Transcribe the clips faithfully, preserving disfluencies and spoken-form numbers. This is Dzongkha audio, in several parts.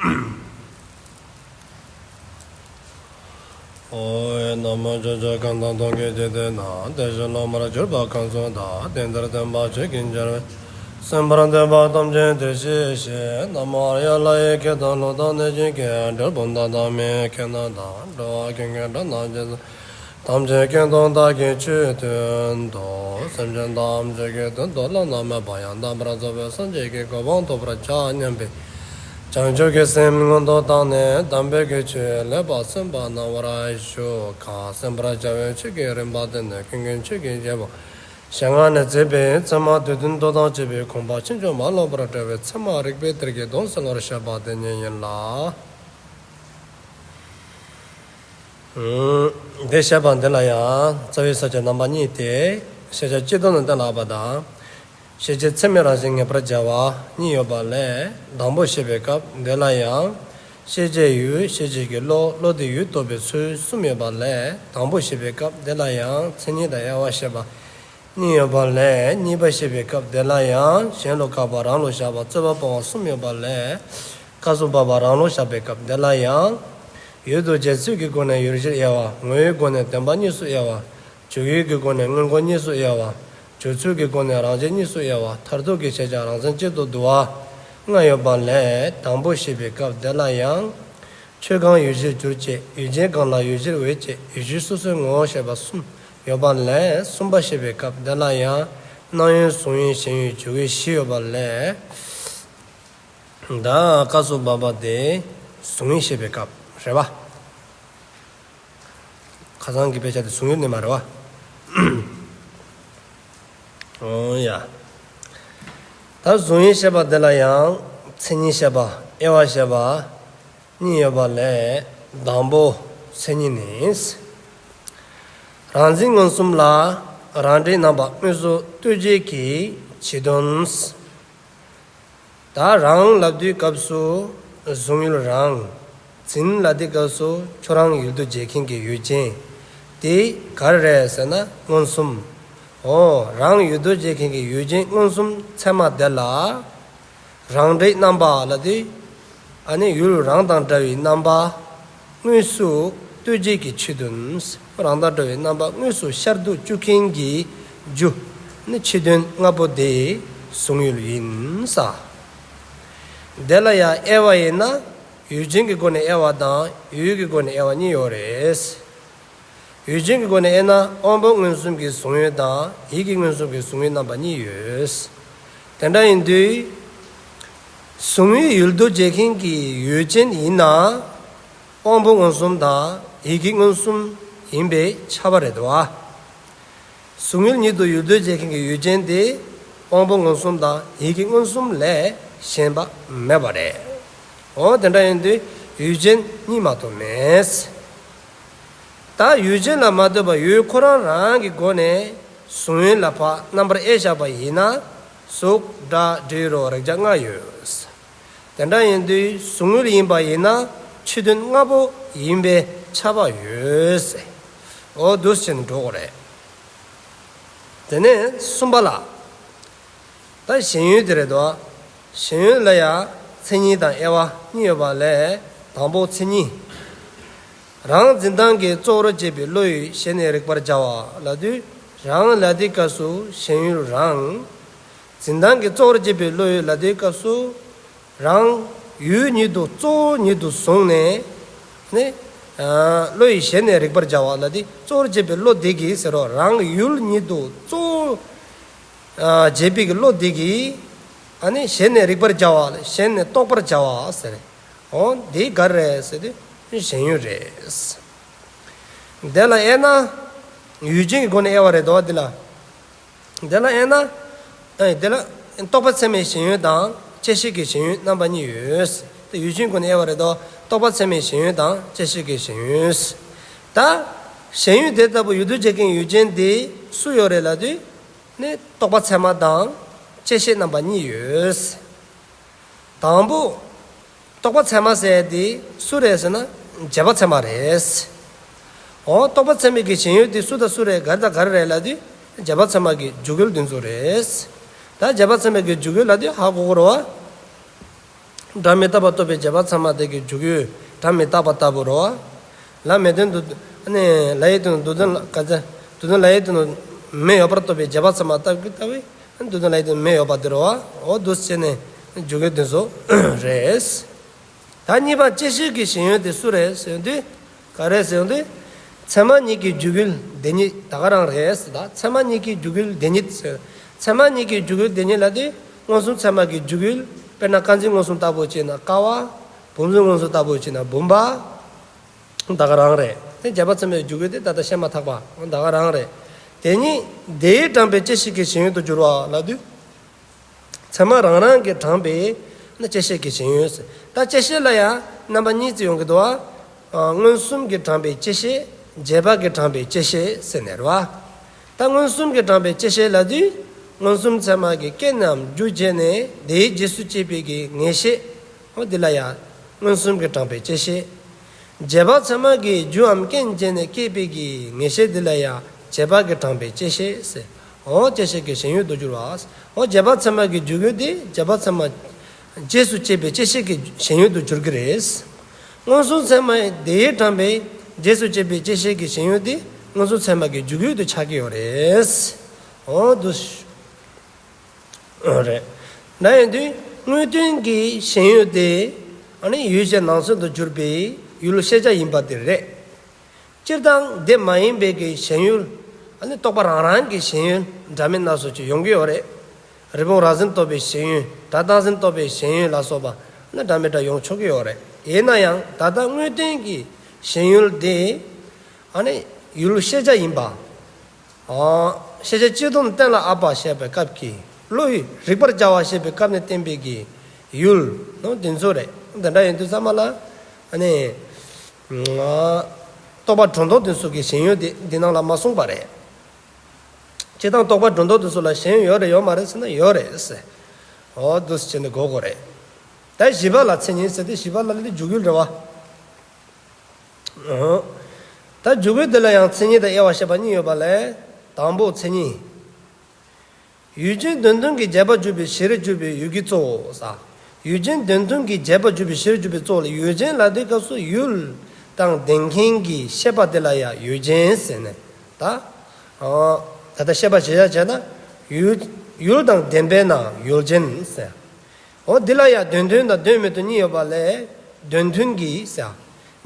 ཨོ། ན་མོ། ཕྱོགས་བཅུ་གང་དང་སྟོང་གི་འཇིག་རྟེན་ན། དེ་བཞིན་ལོངས་པར་གྱུར་པ་གང་སུ་དག། དེང་འདིར་སྟོན་པ་ཆོས་ཀྱི་ཆར་འབེབས། གསན་པར་འདོད་པ་ཐམས་ཅད་དེ་བཞིན་གཤེགས། ན་མོ་ཨཱརྱ། ལྷ་ཡི་སྐད་དང་ཀླུ་དང་གནོད་སྦྱིན་སྐད། གྲུལ་བུམ་དག་དང་མི་ཡི་སྐད་རྣམས་དང་། འགྲོ་བ་ཀུན་གྱི་སྒྲ་རྣམས་ཇི་ཙམ་པར། ཐམས་ཅད་སྐད་དུ་བདག་གིས་ཆོས་བསྟན་ཏོ། སེམས་ཅན་ཐམས་ཅད་ཀྱི་དོན་དུ་བླ་ན་མེད་པ་ཡང་དག་པར་རྫོགས་པའི་སངས་རྒྱས་ཀྱི་གོ་འཕང་ཐོབ་པར་བྱ་སྙམ་པའི་བྱང་ཆུབ་ཀྱི་སེམས་སྔོན་དུ་བཏང་ནས། དམ་པའི་གི་ཆོས་ལེགས་པར་གསན་པ་གནང་བར་ཞུ། གང་གསན་པར་བྱ་བའི་ཆོས་ཀྱི་རིམ་པ་དེ་ནི་ཀུན་མཁྱེན་ཆོས་ཀྱི་རྒྱལ་པོ་ཞལ་སྔ་ནས་མཛད་པའི་ཚད་མ་སྡེ་བདུན་མདོ་དང་བཅས་པའི་དགོངས་པ་ཕྱིན་ཅི་མ་ལོག་པར་བཀྲལ་བའི་ཚད་མ་རིགས་པའི་གཏེར་གྱི་དོན་གསལ་བར་བཤད་པ་དེ་ཉིད་ཡིན་ལ། དེ་བཤད་པ་འདི་ལ་ཡང་རྩ་བའི་ས་བཅད་རྣམ་པ་གཉིས་ཏེ། ཤེས་བྱ་སྤྱི་ལྡོག་ནས་གཏན་ལ་དབབ་པ་དང་། ཤེས་བྱེད་ཚད་མའི་རང་བཞིན་ངེས་པར་བྱ་བ་གཉིས་ཡོད་པ་ལས། དང་པོ་བཤད་པའི་སྐབས་འདི་ལ་ཡང་། ཤེས་བྱའི་ཡུལ། ཤེས་བྱེད་ཀྱི་བློ། བློ་དེས་ཡུལ་རྟོགས་པའི་ཚུལ་གསུམ་ཡོད་པ་ལས། དང་པོ་བཤད་པའི་སྐབས་འདི་ལ་ཡང་མཚན་ཉིད་དང་དབྱེ་བ་བཤད་པ་གཉིས་ཡོད་པ་ལས། གཉིས་པ་བཤད་པའི་སྐབས་དེ་ལ་ཡང་། གཞན་ལུགས་དགག་པ་རང་ལུགས་བཞག་པ་རྩོད་པ་སྤོང་བ་གསུམ་ཡོད་པ་ལས། སྐབས་སུ་བབ་པ་རང་ལུགས་བཞག་པའི་སྐབས་དེ་ལ་ཡང་། ཡུལ་དུ་བྱེད་ཚུལ་གྱི་སྒོ་ནས་ཡུལ་གཞིར་དབྱེ་བ། ངོ་བོའི་སྒོ་ནས་བདེན་པ་གཉིས་སུ་དབྱེ་བ། འཇུག་ཡུལ་གྱི་སྒོ་ནས་སྔོན་འགོག་གཉིས་སུ་དབྱེ་བ། འཇུག་ཚུལ་གྱི་སྒོ་ནས་རང་རྗེས་གཉིས་སུ་དབྱེ་བ། མཐར་ཐུག་གི་ཤེས་བྱ་རང་མཚན་གཅིག་ཏུ་བསྡུ་བ་ལྔ་ཡོད་པ་ལས། དང་པོ་བཤད་པའི་སྐབས་དེ་ལ་ཡང་། ཆོས་གང་ཡུལ་གཞིར་གྱུར་ཅེས། ཡུལ་ཅན་གང་ལ་ཡུལ་གཞིར་འོས་ཅེས། ཡུལ་གཞི་སོ་སོའི་ངོ་བོ་བཤད་པ་གསུམ་ཡོད་པ་ལས། གསུམ་པ་བཤད་པའི་སྐབས་དེ་ལ་ཡང་། སྣང་ཡུལ་གཟུང་ཡུལ་ཞེན་ཡུལ་འཇུག་ཡུལ་བཞི་ཡོད་པ་ལས། ད་སྐབས་སུ་བབ་པ་དེ་གཟུང་ཡུལ་བཤད་པའི་སྐབས་རེད་པ། ཁ་སང་གི་དཔེ་ཆ་དེ་གཟུང་ཡུལ་ནི་མ་རེད་པ། འོ་ཡ། ད་གཟུང་ཡུལ་བཤད་པ་དེ་ལ་ཡང་མཚན་ཉིད་བཤད་པ། དབྱེ་བ་བཤད་པ་གཉིས་ཡོད་པ་ལས། དང་པོ་མཚན་ཉིད་ནི། རང་འཛིན་མངོན་སུམ་ལ་རང་འབྲས་རྣམ་པ་དངོས་སུ་གཏོད་བྱེད་ཀྱི་ཕྱི་དོན། ད་རང་ལབ་དུས་སྐབས་སུ་གཟུང་ཡུལ་རང་། འཛིན་ལབ་དུས་སྐབས་སུ་ཁྱོད་རང་ཡུལ་དུ་བྱེད་མཁན་གྱི་ཡུལ་ཅན། དེ་ག་རེ་རེད་ཟེར་ན་མངོན་སུམ། འོ། རང་ཡུལ་དུ་བྱེད་མཁན་གྱི་ཡུལ་ཅན་མངོན་སུམ་ཚད་མ་དེ་ལ། རང་འབྲས་རྣམ་པ་ལབ་དུས། ཨ་ནི་ཡུལ་རང་དང་འདྲ་བའི་རྣམ་པ་དངོས་སུ་གཏོད་བྱེད་ཀྱི་ཕྱི་དོན། རང་དང་འདྲ་བའི་རྣམ་པ་དངོས་སུ་ཤར་དུ་བཅུག་མཁན་གྱི་རྒྱུ་ནི་ཕྱི་དོན་ལྔ་པོ་དེ་གཟུང་ཡུལ་ཡིན་ས། དེ་ལ་ཡང་དབྱེ་བ་ཡིན་ན་ཡུལ་ཅན་གྱི་སྒོ་ནས་དབྱེ་བ་དང་ཡུལ་གྱི་སྒོ་ནས་དབྱེ་བ་གཉིས་ཡོད་རེད། ཡུལ་ཅན་གྱི་སྒོ་ནས་དབྱེ་ན་དབང་པོ་མངོན་སུམ་གྱི་གཟུང་ཡུལ་དང་ཡིད་ཀྱི་མངོན་སུམ་གྱི་གཟུང་ཡུལ་རྣམ་པ་གཉིས་ཡོད། དེ་འདྲ་ཡིན་དུས། གཟུང་ཡུལ་ཡུལ་དུ་བྱེད་མཁན་གྱི་ཡུལ་ཅན་ཡིན་ན། དབང་པོ་མངོན་སུམ་དང་ཡིད་ཀྱི་མངོན་སུམ་ཡིན་པས་ཁྱབ་པ་རེད་དོ། གཟུང་ཡུལ་ཉིད་དུ་ཡུལ་དུ་བྱེད་མཁན་གྱི་ཡུལ་ཅན་དེ་དབང་པོ་མངོན་སུམ་དང་ཡིད་ཀྱི་མངོན་སུམ་ལས་གཞན་པ་མེད་པ་རེད། འོ་དེ་འདྲ་ཡིན་དུས་ཡུལ་ཅན་གཉིས་མ་གཏོགས་མེད། ད་ཡུལ་ཅན་ལ་མ་ལྟོས་པར་ཡུལ་ཁོ་རང་རང་གི་སྒོ་ནས་གཟུང་ཡུལ་ལ་ཕར་རྣམ་པར་དབྱེ་བཞག་པ་ཡིན་ན་གཟུགས་སྒྲ་དྲི་རོ་རེག་བྱ་ལྔ་ཡོད། དེ་འདྲ་ཡིན་དུས་གཟུང་ཡུལ་ཡིན་པ་ཡིན་ན་ཕྱི་དོན་ལྔ་པོ་ཡིན་པས་ཁྱབ་པ་ཡོད། འོ་འདུག་སེ་འགྲོ་དགོས་རེད། དེ་ནས་གསུམ་པ་ལ། ད་ཞེན་ཡུལ་དེ་རེད་དོ། ཞེན་ཡུལ་ལ་ཡང་མཚན་ཉིད་དང་དབྱེ་བ་གཉིས་ཡོད་པ་ལས་དང་པོ་མཚན་ཉིད། རང་འཛིན་སྟངས་ཀྱི་གཙོ་བོར་བྱེད་པའི་བློ་ཡིས་ཞེན་ནས་རིག་པར་བྱ་བ་ལབ་དུས་རང་ལབ་དུས་སྐབས་སུ་ཞེན་ཡུལ་རང་། འཛིན་སྟངས་ཀྱི་གཙོ་བོར་བྱེད་པའི་བློ་ཡིས་ལབ་དུས་སྐབས་སུ་རང་ཡུལ་ཉིད་དུ་གཙོ་བོ་ཉིད་དུ་བཟུང་ནས་ནི་བློ་ཡིས་ཞེན་ནས་རིག་པར་བྱ་བ་ལབ་དུས་གཙོ་བོར་བྱེད་པའི་བློ་དེ་གིས་ཟེར་རོ། རང་ཡུལ་ཉིད་དུ་གཙོ་བོ་བྱེད་པའི་གི་བློ་དེ་གིས་ཨ་ནི་ཞེན་ནས་རིག་པར་བྱ་བ་ལ་ཞེན་ནས་རྟོགས་པར་བྱ་བ་ཟེར། འོ་འདི་ག་རེ་རེད་ཟེར་དུས་ཞེན་ཡུལ་རེད། དེ་ལ་དབྱེ་ན་ཡུལ་ཅན་གྱི་སྒོ་ནས་དབྱེ་བ་རེད་དོ་འདི་ལ། དེ་ལ་དབྱེ་ན། ཨེ་དེ་ལ་རྟོག་པ་ཚད་མའི་ཞེན་ཡུལ་དང་བཅད་ཤེས་ཀྱི་ཞེན་ཡུལ་རྣམ་པ་གཉིས་ཡོད། དེ་ཡུལ་ཅན་སྒོ་ནས་དབྱེ་བ་རེད་དོ། རྟོག་པ་ཚད་མའི་ཞེན་ཡུལ་དང་བཅད་ཤེས་ཀྱི་ཞེན་ཡུལ། ད་ཞེན་ཡུལ་དེ་ལྟ་བུ་ཡུལ་དུ་བྱེད་མཁན་ཡུལ་ཅན་དེ་སུ་ཡོད་རེད་ལབ་དུས། ནི་རྟོག་པ་ཚད་མ་དང་བཅད་ཤེས་རྣམ་པ་གཉིས་ཡོད། དང་པོ། རྟོག་པ་ཚད་མ་ཟེར་དེ་སུ་རེད་ཟེར་ན་རྗེས་དཔག་ཚད་མ་རེད། འོ་རྟོག་པ་ཚད་མའི་གི་ཞེན་ཡུལ་དེ་སུ་དང་སུ་རེད་ག་རེ་དང་ག་རེ་རེད་ལབ་དུས་རྗེས་དཔག་ཚད་མ་གི་འཇུག་ཡུལ་དེ་ཚོ་རེད། ད་རྗེས་དཔག་ཚད་མའི་གི་འཇུག་ཡུལ་ལབ་དུས་ཧ་གོ་གི་རེད་བ། སྒྲ་མི་རྟག་པ་རྟོགས་པའི་རྗེས་དཔག་ཚད་མ་དེ་གི་འཇུག་ཡུལ་སྒྲ་མི་རྟག་པ་ལྟ་བུ་རེད་བ། ལ་མེ་དོན་དུ་ནི་ལ་ཡི་དོན་དུ་དོན་ལ་ག་ཚ་དུ་དོན་ལ་ཡི་དོན་དུ་མེ་ཡོད་པར་རྟོགས་པའི་རྗེས་དཔག་ཚད་མ་ལྟ་བུ་ལྟ་བུའི་དུ་དོན་ལ་ཡི་དོན་མེ་ཡོད་པ་དེ་རེད་བ། འོ་འདུག་སེ་བྱས་ནས་འཇུག་ཡུལ་དེ་ཚོ་རེད། ད་གཉིས་པ་བཅད་ཤེས་ཀྱི་ཞེན་ཡུལ་དེ་སུ་རེད་ཟེར་དུས། ག་རེ་ཟེར་དུས། ཚད་མ་གཉིས་ཀྱི་འཇུག་ཡུལ་དེ་ཉིད་ད་ག་རང་རེད་ཟེར། ད་ཚད་མ་གཉིས་ཀྱི་འཇུག་ཡུལ་དེ་ཉིད་ཟེར། ཚད་མ་གཉིས་ཀྱི་འཇུག་ཡུལ་དེ་ཉིད་ལ་དེ་མངོན་སུམ་ཚད་མ་གི་འཇུག་ཡུལ། དཔེར་ན་ཀ་འཛིན་མངོན་སུམ་ལྟ་བུ་བྱས་ན་ཀ་བ། བུམ་འཛིན་མངོན་སུམ་ལྟ་བུ་བྱས་ན་བུམ་པ། ད་ག་རང་རེད། དེ་རྗེས་དཔག་ཚད་མའི་འཇུག་ཡུལ་དེ་ད་ལྟ་བཤད་མ་ཐག་པ་ད་ག་རང་རེད། དེ་ཉིད་དེས་དྲངས་པའི་བཅད་ཤེས་ཀྱི་ཞེན་ཡུལ་དུ་འགྱུར་བ་ལ་དུས། ཚད་མ་རང་རང་གིས་དྲངས་པའི་ནི་བཅད་ཤེས་ཀྱི་ཞེན་ཡུལ་ཟེར། ད་བཅད་ཤེས་ལ་ཡང་རྣམ་པ་གཉིས་ཙམ་ཡོང་གི་འདུག་བ། མངོན་སུམ་གྱིས་དྲངས་པའི་བཅད་ཤེས། རྗེས་དཔག་གིས་དྲངས་པའི་བཅད་ཤེས་ཟེར་ནས་རེད་བ། ད་མངོན་སུམ་གྱིས་དྲངས་པའི་བཅད་ཤེས་ལ་དུས། མངོན་སུམ་ཚད་མ་གི་རྐྱེན་ནམ་རྒྱུ་བྱས་ནས་དེའི་རྗེས་སུ་སྐྱེས་པའི་གི་ངེས་ཤེས། འོ་འདི་ལ་ཡང་མངོན་སུམ་གྱིས་དྲངས་པའི་བཅད་ཤེས། རྗེས་དཔག་ཚད་མ་གི་རྒྱུའམ་རྐྱེན་བྱས་ནས་སྐྱེས་པའི་གི་ངེས་ཤེས་འདི་ལ་ཡང་རྗེས་དཔག་གིས་དྲངས་པའི་བཅད་ཤེས་ཟེར། འོ་བཅད་ཤེས་ཀྱི་ཞེན་ཡུལ་དུ་འགྱུར་བ། འོ་རྗེས་དཔག་ཚད་མ་གི་འཇུག་ཡུལ་དེ་རྗེས་དཔག་ཚད་མ་རྗེས་སུ་སྐྱེས་པའི་བཅད་ཤེས་ཀྱི་ཞེན་ཡུལ་དུ་འགྱུར་གྱི་རེད། མངོན་སུམ་ཚད་མ་དེས་དྲངས་པའི་རྗེས་སུ་སྐྱེས་པའི་བཅད་ཤེས་ཀྱི་ཞེན་ཡུལ་དེ་མངོན་སུམ་ཚད་མ་གི་འཇུག་ཡུལ་དུ་ཆགས་ཀྱི་ཡོད་རེད། འོ་འདུག་རེད། ན་ཡིན་དུས་དངོས་དོན་གྱི་ཞེན་ཡུལ་དེ། ཨ་ནི་ཡུལ་ཅན་ནང་གསེས་དུ་གྱུར་པའི་ཡུལ་ཤེས་བྱ་ཡིན་པ་དེ་རེད། སྤྱིར་བཏང་དེ་མ་ཡིན་པའི་གི་ཞེན་ཡུལ། ཨ་ནི་རྟོག་པ་རང་རང་གི་ཞེན་ཡུལ་འདྲ་མིན་སྣ་ཚོགས་ཅིག་ཡོང་གི་ཡོད་རེད། རི་བོང་རྭ་འཛིན་རྟོག་པའི་ཞེན་ཡུལ། སྒྲ་རྟག་འཛིན་རྟོག་པའི་ཞེན་ཡུལ་ལ་སོགས་པ་ནི་འདྲ་མི་འདྲ་ཡོང་ཆོག་གི་ཡོད་རེད། ཡིན་ན་ཡང་ད་ལྟ་དངོས་དོན་གྱི་ཞེན་ཡུལ་དེ། ཨ་ནི་ཡུལ་ཤེས་བྱ་ཡིན་པ། ཨ། ཤེས་བྱ་སྤྱི་སྡོམ་གཏན་ལ་དབབ་པ་བཤད་པའི་སྐབས་ཀྱི་བློ་ཡིས་རིག་པར་བྱ་བ་བཤད་པའི་སྐབས་ནས་བསྟན་པའི་གི་ཡུལ་ནོ་དེ་ཚོ་རེད། དེ་འདྲ་ཡིན་དུས་ཙམ་པ་ལ་ཨ་ནི། ཨ། རྟོག་པ་སྒྲོ་འདོགས་དེ་ཚོ་གི་ཞེན་ཡུལ་དེ་འདི་ནང་ལ་མ་གསུངས་པ་རེད། སྤྱིར་བཏང་རྟོག་པ་སྒྲོ་འདོགས་དེ་ཚོ་ལ་ཞེན་ཡུལ་ཡོད་རེད་ཡོད་མ་རེད་ཟེར་ན་ཡོད་རེད་ཟེར། འོ་འདུག་སེ་བྱས་ནས་གོ་དགོས་རེད། ད་བཞི་པ་ལ་མཚན་ཉིད་ཟེར་ཏེ་བཞི་པ་ལ་ལས་འཇུག་ཡུལ་རེད་བ། ད་འཇུག་ཡུལ་དེ་ལ་ཡང་མཚན་ཉིད་དང་དབྱེ་བ་བཤད་པ་གཉིས་ཡོད་པ་ལས། དང་པོ་མཚན་ཉིད། ཡུལ་ཅན་དོན་མཐུན་གྱི་བྱེད་པ་འཇུག་པའི་གཞིར་གྱུར་པའི་ཡུལ་གྱི་གཙོ་བོ་ས། ཡུལ་ཅན་དོན་མཐུན་གྱི་བྱེད་པ་འཇུག་པའི་གཞིར་གྱུར་པའི་གཙོ་བོ་ལ་ཡུལ་ཅན་ལ་དེའི་སྐབས་སུ་ཡུལ་དང་ལྡན་མཁན་གྱི་ཤེས་པ་དེ་ལ་ཡང་ཡུལ་ཅན་ཟེར་ནས་ད། ད་ལྟ་ཤེས་པ་གཞིར་བཞག་བྱས་ན་ཡུལ་ཡུལ་དང་ལྡན་པས་ན་ཡུལ་ཅན་ཟེར། འོ་འདི་ལ་ཡང་དོན་མཐུན་དང་དོན་མི་མཐུན་གཉིས་ཡོད་པ་ལས། དོན་མཐུན་གྱི་ཟེར།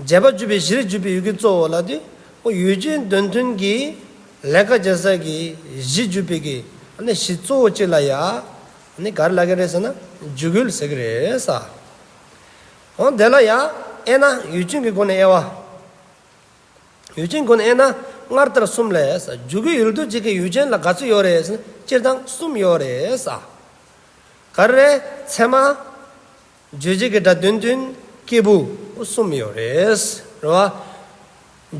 བྱེད་པ་འཇུག་པའི་གཞིར་གྱུར་པའི་ཡུལ་གྱི་གཙོ་བོ་ལ་དེ། འོ་ཡུལ་ཅན་དོན་མཐུན་གྱི་ལས་ཀ་བྱེད་ས་གི་གཞི་གྱུར་པའི་གི་ཨ་ནི་གཞི་གཙོ་བོ་གཅིག་ལ་ཡང་ཨ་ནི་ག་རེ་ལབ་ཀྱི་རེད་ཟེར་ན་འཇུག་ཡུལ་ཟེར་གྱི་རེད་ས། འོ་དེ་ལ་ཡང་དབྱེ་ན་ཡུལ་ཅན་གྱི་སྒོ་ནས་དབྱེ་བ། ཡུལ་ཅན་སྒོ་ནས་དབྱེ་ན་སྔར་ལྟར་གསུམ་ལས་ས། འཇུག་ཡུལ་དུ་བྱེད་མཁན་ཡུལ་ཅན་ལ་ག་ཚོད་ཡོད་རེད་ཟེར་ན་སྤྱིར་བཏང་གསུམ་ཡོད་རེད་ས། ག་རེ་རེད། ཚད་མ། རྗོད་བྱེད་ཀྱི་སྒྲ་དོན་མཐུན། སྐྱེས་བུ། གསུམ་ཡོད་རེད། རེད་བ།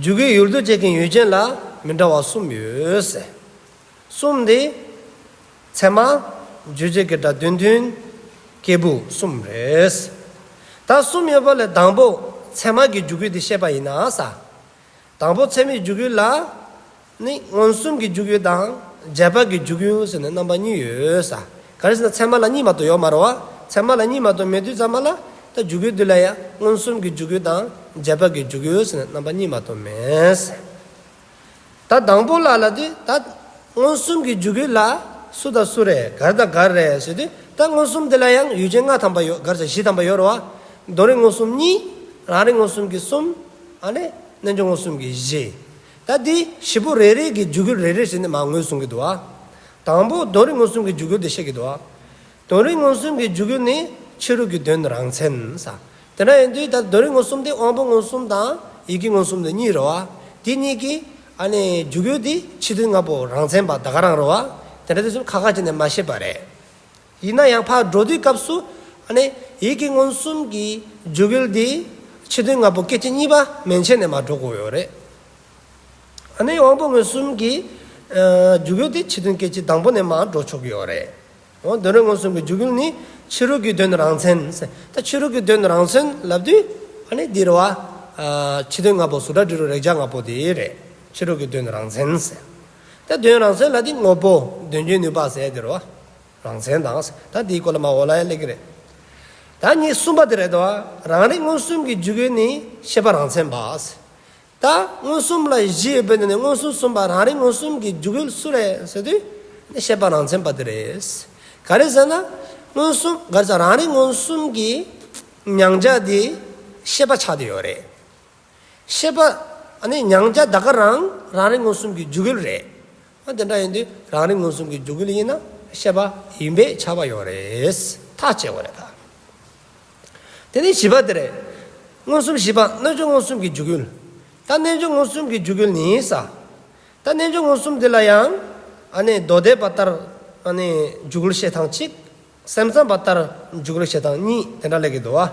འཇུག་གི་ཡུལ་དུ་བྱེད་མཁན་ཡུལ་ཅན་ལ་མི་འདྲ་བ་གསུམ་ཡོད་ཟེར། གསུམ་དེ། ཚད་མ། རྗོད་བྱེད་ཀྱི་སྒྲ་དོན་མཐུན། སྐྱེས་བུ་གསུམ་རེད། ད་གསུམ་ཡོད་པ་ལས་དང་པོ་ཚད་མ་གི་འཇུག་ཡུལ་དེ་བཤད་པ་ཡིན་ན་ས། དང་པོ་ཚད་མའི་འཇུག་ཡུལ་ལ། ནི་མངོན་སུམ་གྱི་འཇུག་ཡུལ་དང་རྗེས་དཔག་གི་འཇུག་ཡུལ་ཟེར་ནས་རྣམ་པ་གཉིས་ཡོད་ས། ག་རེ་ཟེར་ན་ཚད་མ་ལ་གཉིས་མ་གཏོགས་ཡོད་མ་རེད་བ། ཚད་མ་ལ་གཉིས་མ་གཏོགས་མེད་དུས་ཙམ་པ་ལ་ད་འཇུག་ཡུལ་འདི་ལ་ཡང་མངོན་སུམ་གྱི་འཇུག་ཡུལ་དང་རྗེས་དཔག་གི་འཇུག་ཡུལ་ཟེར་ནས་རྣམ་པ་གཉིས་མ་གཏོགས་མེད་ས། ད་དང་པོ་ལ་ལ་དེ་ད་མངོན་སུམ་གྱི་འཇུག་ཡུལ་ལ་སུ་དང་སུ་རེད་ག་རེ་དང་ག་རེ་རེད་ཟེར་དུས་ད་མངོན་སུམ་འདི་ལ་ཡང་ཡུལ་ཅན་ལྔ་ཐམ་པ་ཡོད་ག་རེ་ཟེར་བཞི་ཐམ་པ་ཡོད་རེད་བ། དོན་རིག་མངོན་སུམ་གཉིས། རང་རིག་མངོན་སུམ་གྱི་གསུམ། ཨ་ནི་རྣལ་འབྱོར་མངོན་སུམ་གྱི་བཞི། ད་འདི་བཞི་པོ་རེ་རེ་གི་འཇུག་ཡུལ་རེ་རེ་བྱས་ནས་མར་ངོས་བཟུང་གི་འདུག་ཨ། དང་པོ་དོན་རིག་མངོན་སུམ་གྱི་འཇུག་ཡུལ་དེ་བཤད་ཀྱི་འདུག་ཨ། དོན་རིག་མངོན་སུམ་གྱི་འཇུག་ཡུལ་ནི་ཕྱི་རོལ་གྱི་དོན་རང་མཚན་ས། དེ་འདྲ་ཡིན་དུས་ད་དོན་རིག་མངོན་སུམ་དེ་དབང་པོ་མངོན་སུམ་དང་ཡིད་ཀྱི་མངོན་སུམ་དེ་གཉིས་རེད་བ། དེ་གཉིས་ཀྱི་ཨ་ནི་འཇུག་ཡུལ་དེ་ཕྱི་དོན་ལྔ་པོ་རང་མཚན་པ་ད་ག་རང་རེད་བ། དེ་འདྲ་དེ་ཚོ་ཁ་ཁ་བྱས་ནས་མ་བཤད་པ་རེད། ཡིན་ན་ཡང་ཕར་འགྲོ་དུས་སྐབས་སུ་ཨ་ནི་ཡིད་ཀྱི་མངོན་སུམ་གྱི་འཇུག་ཡུལ་འདི་ཕྱི་དོན་ལྔ་པོ་སྐད་ཅིག་གཉིས་པ་མན་ཆད་ནས་མར་འགྲོ་དགོས་ཡོད་རེད། ཨ་ནི་དབང་པོ་མངོན་སུམ་གྱི་ཨ་འཇུག་ཡུལ་འདི་ཕྱི་དོན་སྐད་ཅིག་དང་པོ་ནས་མར་འགྲོ་ཆོག་གི་ཡོད་རེད། འོ་དོན་རིག་མངོན་སུམ་གྱི་འཇུག་ཡུལ་ནི་ཕྱི་རོལ་གྱི་དོན་རང་མཚན་ཟེར། ད་ཕྱི་རོལ་གྱི་དོན་རང་མཚན་ལབ་དུས་ཨ་ནི་འདི་རེད་བ། ཨ་ཕྱི་དོན་ལྔ་པོ་གཟུགས་སྒྲ་དྲི་རོ་རེག་བྱ་ལྔ་པོ་དེ་རེད། ཕྱི་རོལ་གྱི་དོན་རང་མཚན་ཟེར། ད་དོན་རང་མཚན་ལབ་དུས་དངོས་པོ་དོན་བྱེད་ནུས་པ་ཟེར་དེ་རེད་བ། རང་མཚན་དང་ཟེར། ད་དེའི་སྐོར་ལ་མར་འོག་ལ་ཡང་སླེབས་ཀྱི་རེད། ད་ ད་གཉིས་གསུམ་པ་དེ་རེད་དོ། རང་རིག་མངོན་སུམ་གྱི་འཇུག་ཡུལ་ནི་ཤེས་པ་རང་མཚན་པ། ད་མངོན་སུམ་ལ་བཞི་ཡོད་པའི་ནང་ནས་མངོན་སུམ་གསུམ་པ་རང་རིག་མངོན་སུམ་གྱི་འཇུག་ཡུལ་སུ་རེད་ཟེར་དུས་ནི་ཤེས་པ་རང་མཚན་པ་དེ་རེད། ག་རེ་ཟེར་ན་མངོན་སུམ་ག་རེ་ཟེར་རང་རིག་མངོན་སུམ་གྱི་མྱང་བྱ་དེ་ཤེས་པ་ཆགས་བསྡད་ཡོད་རེད། ཤེས་པ་ཨ་ནི་མྱང་བྱ་ད་ག་རང་རང་རིག་མངོན་སུམ་གྱི་འཇུག་ཡུལ་རེད། ཨ་དེ་འདྲ་ཡིན་དུས་རང་རིག་མངོན་སུམ་གྱི་འཇུག་ཡུལ་ཡིན་ན་ཤེས་པ་ཡིན་པས་ཁྱབ་པ་ཡོད་རེད། ཐག་བཅད་དགོས་རེད་ད། དེ་ནས་བཞི་པ་དེ་རེད། མངོན་སུམ་བཞི་པ་རྣལ་འབྱོར་མངོན་སུམ་གྱི་འཇུག་ཡུལ། ད་རྣལ་འབྱོར་མངོན་སུམ་གྱི་འཇུག་ཡུལ་ནི་ས། ད་རྣལ་འབྱོར་མངོན་སུམ་འདི་ལ་ཡང་ཨ་ནི་མདོ་སྡེ་པ་ལྟར་ཨ་ནི་འཇུག་ཡུལ་བཤད་སྟངས་གཅིག་སེམས་ཙམ་པ་ལྟར་འཇུག་ཡུལ་བཤད་སྟངས་གཉིས་དེ་འདྲ་སླེབས་ཀྱི་འདུག་བ།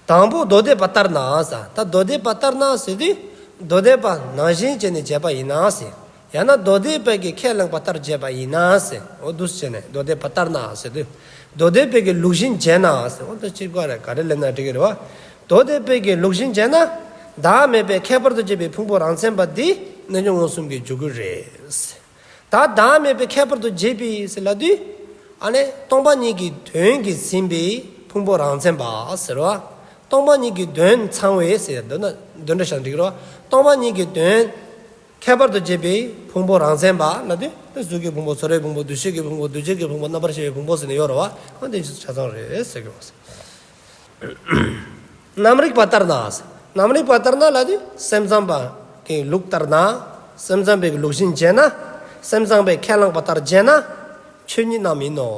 དང་པོ་མདོ་སྡེ་པ་ལྟར་ན་ས། ད་མདོ་སྡེ་པ་ལྟར་ན་ཟེར་དུས་མདོ་སྡེ་པ་ནང་བཞིན་བྱས་ནས་བྱས་པ་ཡིན་ན་ཟེར། ཡང་ན་མདོ་སྡེ་པའི་གི་ཁས་བླངས་པ་ལྟར་བྱས་པ་ཡིན་ན་ཟེར། འོ་འདུག་སེ་བྱས་ནས་མདོ་སྡེ་པ་ལྟར་ན་ཟེར་དུས། མདོ་སྡེ་པའི་གི་ལུགས་བཞིན་བྱས་ན་ཟེར། འོ་ད་གཅིག་པ་རེད། ག་རེ་ལབ་ན་འགྲིག་གི་རེད་བ། མདོ་སྡེ་པའི་གི་ལུགས་བཞིན་བྱས་ན། བདག་མེད་པའི་ཁྱད་པར་དུ་བྱས་པའི་ཕུང་པོ་རང་མཚན་པ་འདི་རྣལ་འབྱོར་མངོན་སུམ་གྱི་འཇུག་ཡུལ་རེད། ད་བདག་མེད་པའི་ཁྱད་པར་དུ་བྱས་པའི་ཟེར་ལབ་དུས། ཨ་ནི་སྟོང་པ་ཉིད་ཀྱི་དོན་གྱིས་ཟིན་པའི་ཕུང་པོ་རང་མཚན་པ་ཟེར་བ། སྟོང་པ་ཉིད་ཀྱི་དོན་ཚང་བའི་ཟེར་འདོད་ན་འདོད་འདྲ་ཞིག་འགྲིག་རོ། སྟོང་པ་ཉིད་ཀྱི་དོན་ཁྱད་པར་དུ་བྱས་པའི་ཕུང་པོ་རང་མཚན་པ་ལབ་དུས་གཟུགས་ཀྱི་ཕུང་པོ་ཚོར་བའི་ཕུང་པོ་འདུ་ཤེས་ཀྱི་ཕུང་པོ་འདུ་བྱེད་ཀྱི་ཕུང་པོ་རྣམ་པར་ཤེས་པའི་ཕུང་པོ་ཟེར་ནས་ཡོད་རོ་བ། འོ་དེ་ཆ་ཚང་རེད་ཟེར་གི་བ། རྣམ་རིག་པ་ལྟར་ན། རྣམ་རིག་པ་ལྟར་ན་ལབ་དུས་སེམས་ཙམ་པ་གི་ལུགས་ལྟར་ན། སེམས་ཙམ་པའི་ལུགས་བཞིན་བྱས་ན། སེམས་ཙམ་པའི་ཁས་བླངས་པ་ལྟར་བྱས་ན། ཆོས་ཉིད་རྣམས་ཡིན་ནོ།